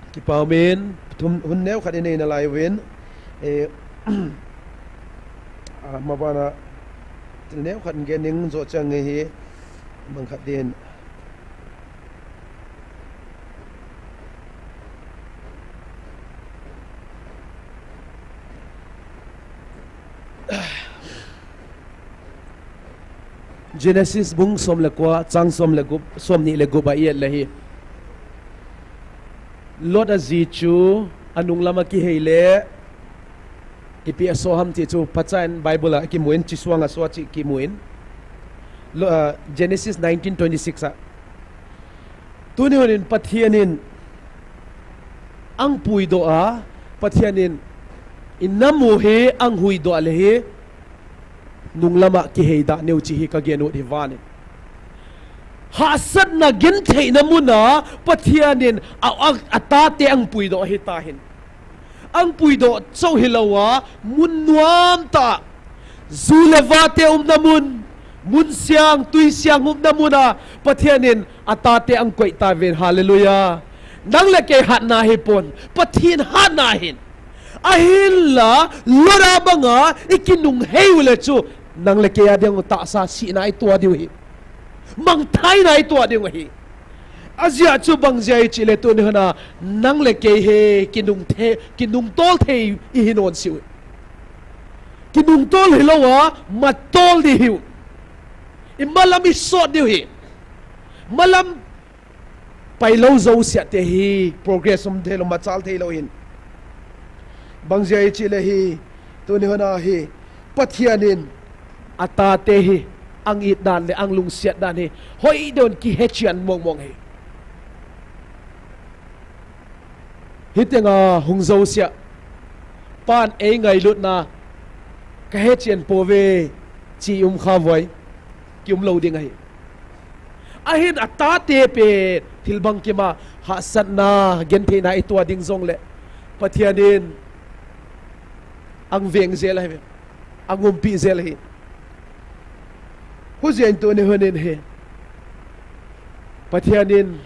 Kipa min, thum, hun neo khat i nei na lai uvin, eh, a, mabana, thil neo khat gen ning jo chang nge hi, mang khat din. Genesis bung som le kua, chang som le gup, som ni le gup a i et le hi. Lot a ji chu, a nung lam a kihei le, ipi a so ham ti chu, phacha in Bible a kimu in, Chisuang a so a chi kimu in. Lo, ah, Genesis nineteen twenty-six a. Tuni hun in Pathian in ang puidoh a, Pathian in i nam u hi ang huidoh le hi, nung lam a kihei da neu chi hi ka gen ut hi van in. Hahsatna gentheina mun a Pathian in a, a, a tate ang puidoh hi ta hin. Ang puidoh chauh hilou a, mun nuam tah, ju le vate umna mun, mun siang, tui siang umna mun a, Pathian in a tate ang koi ta ven, hallelujah. Nang le kei hatna hi pon, Pathian hatna hin. Ahinla, Lot a banga i kinung hei u le chu, nang le kei a ding u tahsa sihna i tuah diu hi. Mangthaina i tuah ding u hi. Ajeh chu bang jeh a i chih le tuni hun a, nang le kei hi kinung the, kinung tol thei i hi non siu. Kinung tol hilou a, mat tol di hiu. I malam i sot diu hi. Malam pailou jouse a te hi, progress um theilou, machal theilou hin. Bang jeh a i chih le hi, tuni hun a hi, Pathian in a tate hi, ang it dan le ang lungsiat dan hi, hoidon kihe chian mong mong hi. Hi teng a hung jouse a, Pan eingailutna kahechen pouve, chi umkha voi, kium lou ding ahi. Ahin atate pen thilbang kima hahsatna, gentheina itoh ding jongle, Pathen in angveng jel ahi, angumpi jel ahi. Hujeh in tuni hun in hi, Pathen in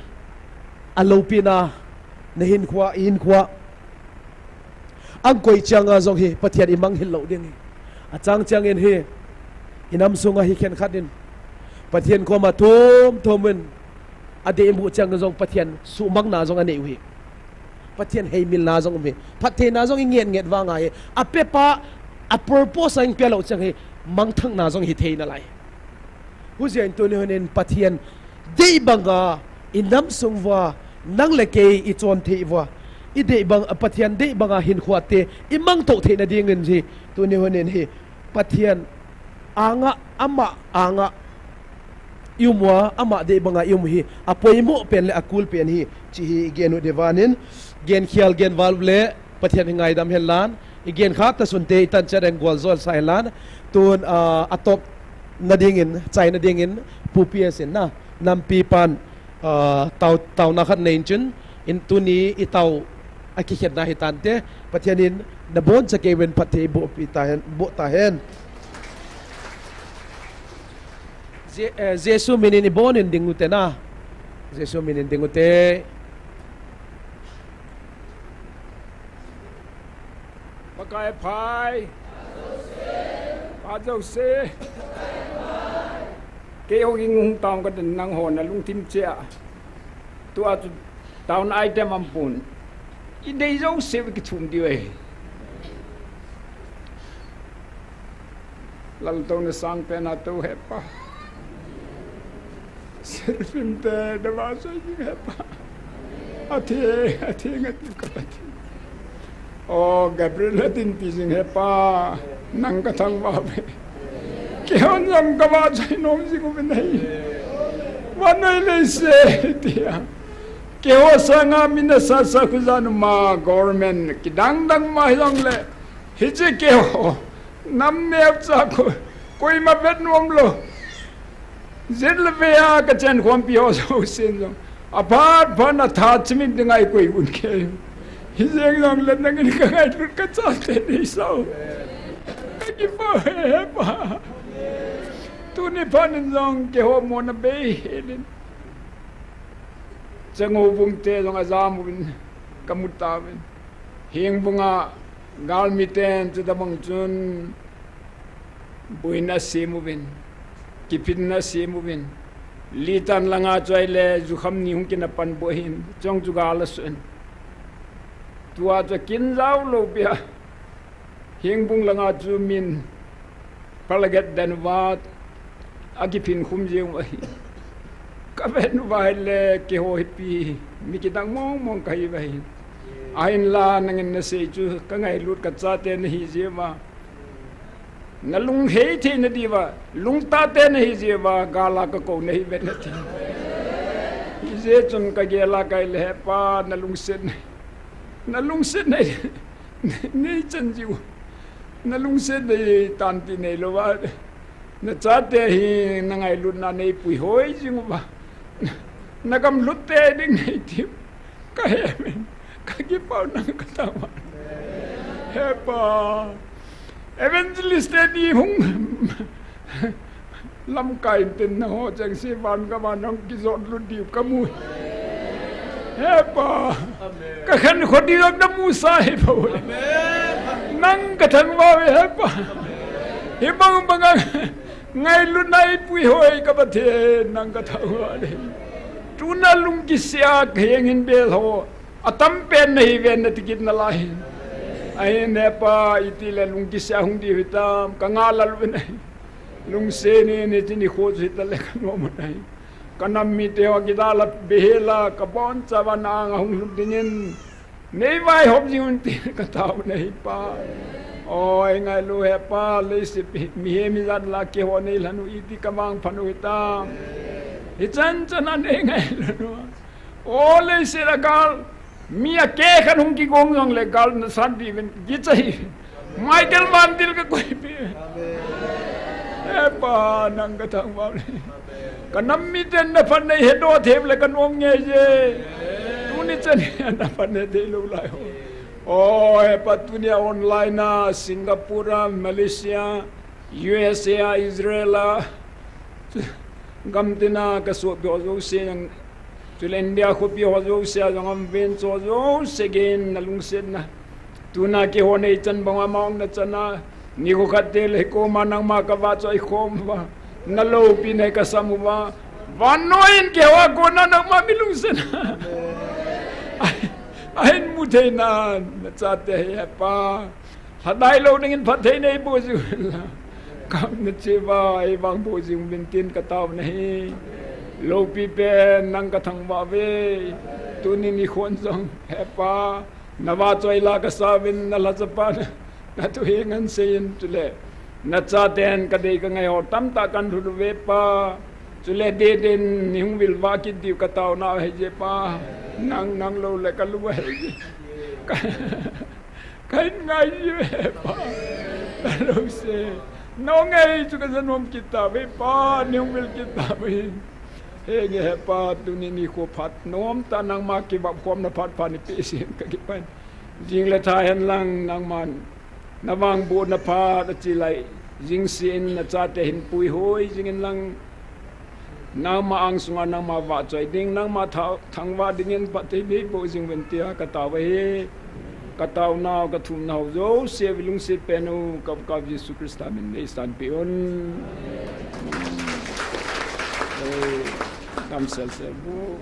aloupina, nahinkhoa, ihinkhoa, angkoi changa jong hi Pathen imang hih lou ding ahi. Achang chang in hi, inam sunga hi khenkhat in Pathen koma thum thum in adei imu chang jong Pathen suhmangna jong anei u hi. Pathen heimilna jong um hi. Phattheina jong inget nget vang ahi. Apepa, a purpose a ipe lou chang hi, mangthangna jong hithei nalai. Hujeh in tuni hun in Pathen deibanga inam sung uva, nang le kei ichon thei uva, ideibang, Pathen deibanga hinkhoa te imangthah theina dingin hi, tuni hun in hi, Pathen anga, ama anga ium uva, ama deibanga ium hi apoimo pen le akul pen ahi, chi hi igel u diuvin, genkhel genval le Pathen hi ngaidam hen lang, igenkhah tasunte itan chat in gualjo sa hen lang, tun, ah, atopna dingin, chaina dingin, Pu P S in na, nampi pan, ah, tao, taona khat nei in chun, in tuni itao akikhenna hitante, Pathen in nabonchauvin phatthei boh pi tahen, boh tahen. Je-, eh, Jesu minin ibon in ding ute na. Jesu minin ding ute. Pakai phai. Phat jouse. Kei houin hung tao kate nangho nalungthim cheh a. Tua chu taona item aumpon. Idei jouse kithum diu ahi. Laltouna sangpen a tou hepa. Seraphim te navahchoi ding hepa. Atheng, atheng, atheng ka Pathen. O Gabriel atheng pi jing hepa. Nang kathangvah uve. Keihon jong kavahchoi nom jing uvin ahi. Vannoi leiset tia. Keiho sanga mi nasatah khu jan uma government kidang dang ma hijongle. Hiche keiho, nam neocha khu, koima vet nom lou. Jet le vei a kachen khompi ho jousen jong. Aphat phat na tha chimit ding a ikoi un kei. Hijeng jongle nangin kangailut kachate nei sao. Kakipah e hepa. Tuni phat in jong keiho mona bei helin. Changou bung te jong ajam uvin kamu tauvin. Hengbung a galmi ten chu tabang chun boina asem uvin, kiphinna asem uvin, Litan langa chu ahile jukham ni hung kina pan bou ahin, chong chu gal asun. Tua chu akin jao lou pia. Hengbung langa chu min palaget den uva akiphin khum jeng u ahi. Kavet uva ahile keiho hi pi mi kidang mong mong kahi uva ahi. Ahinla nangin nasei chu kangailut kachate nahi jeh uva. Nalung hei thei nadiuva, lungtah te nahi jeh uva, gal a kakou nahi uve nati. Hijeh chun kagel a kahi le hepa, nalungset nei. Nalungset nei. Neichan jiu. Nalungset nei tan ti neilouva. Nachate hi nangailutna neipuihoi jing uva. Nagamlut te ding nei tiu. Kahe men. Kakipah u nang kathangvah. Hepa. Evangelist te ni hung. Lamkai in tin nangho chengse van gam a nang kijot lut diu kamu. Hepa. Kakhen kho diu namu sa hepa. Nang kathangvah uve hepa. Hibang bang a ngailutna ipuihoi ka Pathen nang kathangvah uve. Tuna lungkisih a kaheng hin bel ho. Atampen nahi uve nati kit nalai hin. Ahin hepa itile lungkisih a hung diu hitam, kangah lal uve nahi. Lungset nei nei chini kho chu hitale kanom u nahi. Kanam mite ho kidal a behel a, kabonchauva na anga hung lut dingin. Neivaihop jing un tin katao u nahi pa. Oi, ngailu hepa, leiset mihem ijat la keiho neilhen u iti kamang phan u hitam. Hichan chan a neingailun u. O leiset a gal, Mi a ke khan hung kigong jongle gal nasan diuvin kichai. Michael Van Til kakoi pi. He Pa, nang kathangvah le. Kanam miten naphatna hedoh thei le kanom ngei je. Tuni chan naphatna thei lou lai ho. O, he Pa, tunia online a, Singapore a, Malaysia, U S A a, Israel a, gamtina kasopi ho jouse jong, chule India khopi ho jouse a jong, umven cho jouse gei in nalungsetna. Tuna kihou nei chan banga maong nachan a, nikho khat teng le koma nangma kavahchoi khom uva, naloupina kasam uva, vannoi in kihou a kona nangma milungsetna ahin mu theina, nachate hi, he Pa, lhadai lou dingin phatthei neiboh jiuvin lang, kamna cheh uva eivangboh jing uvin tin kataona ahi. Loupi pen nang kathangvah uve. Tuni nikhon jong, he Pa, navahchoi la kasa uvin, nalhachapan nathu hi ngansei in, chule nachaten kadei kangai ho tamtah kahin lhut uve Pa. Chule deden neihung vil vah kit diu kataona ahije Pa. Nang, nang lou le kalu ahije. Ka, kahin ngai jiuve Pa. Nalouse, nangei chu kajanom kit tauve Pa, neihung vil kit tauve. Henge he Pa, tuni nikho phat nomtah nangma kivop khomna phat pha neipeh jeh in kakipah in. Jing le tha hen lang nangman navangbohna phat achi lai jingse in, nachate hin puihoi jing in lang, nangma angsunga nangma vahchoi ding, nangma tha, thangvah dingin phatthei neiboh jing uvin tia katao ahi. Kataonau, kathumnau jouse, vilungset pen u, ka, ka Jesu Christa min in neisanpeh un. Ei, damsel sel bu.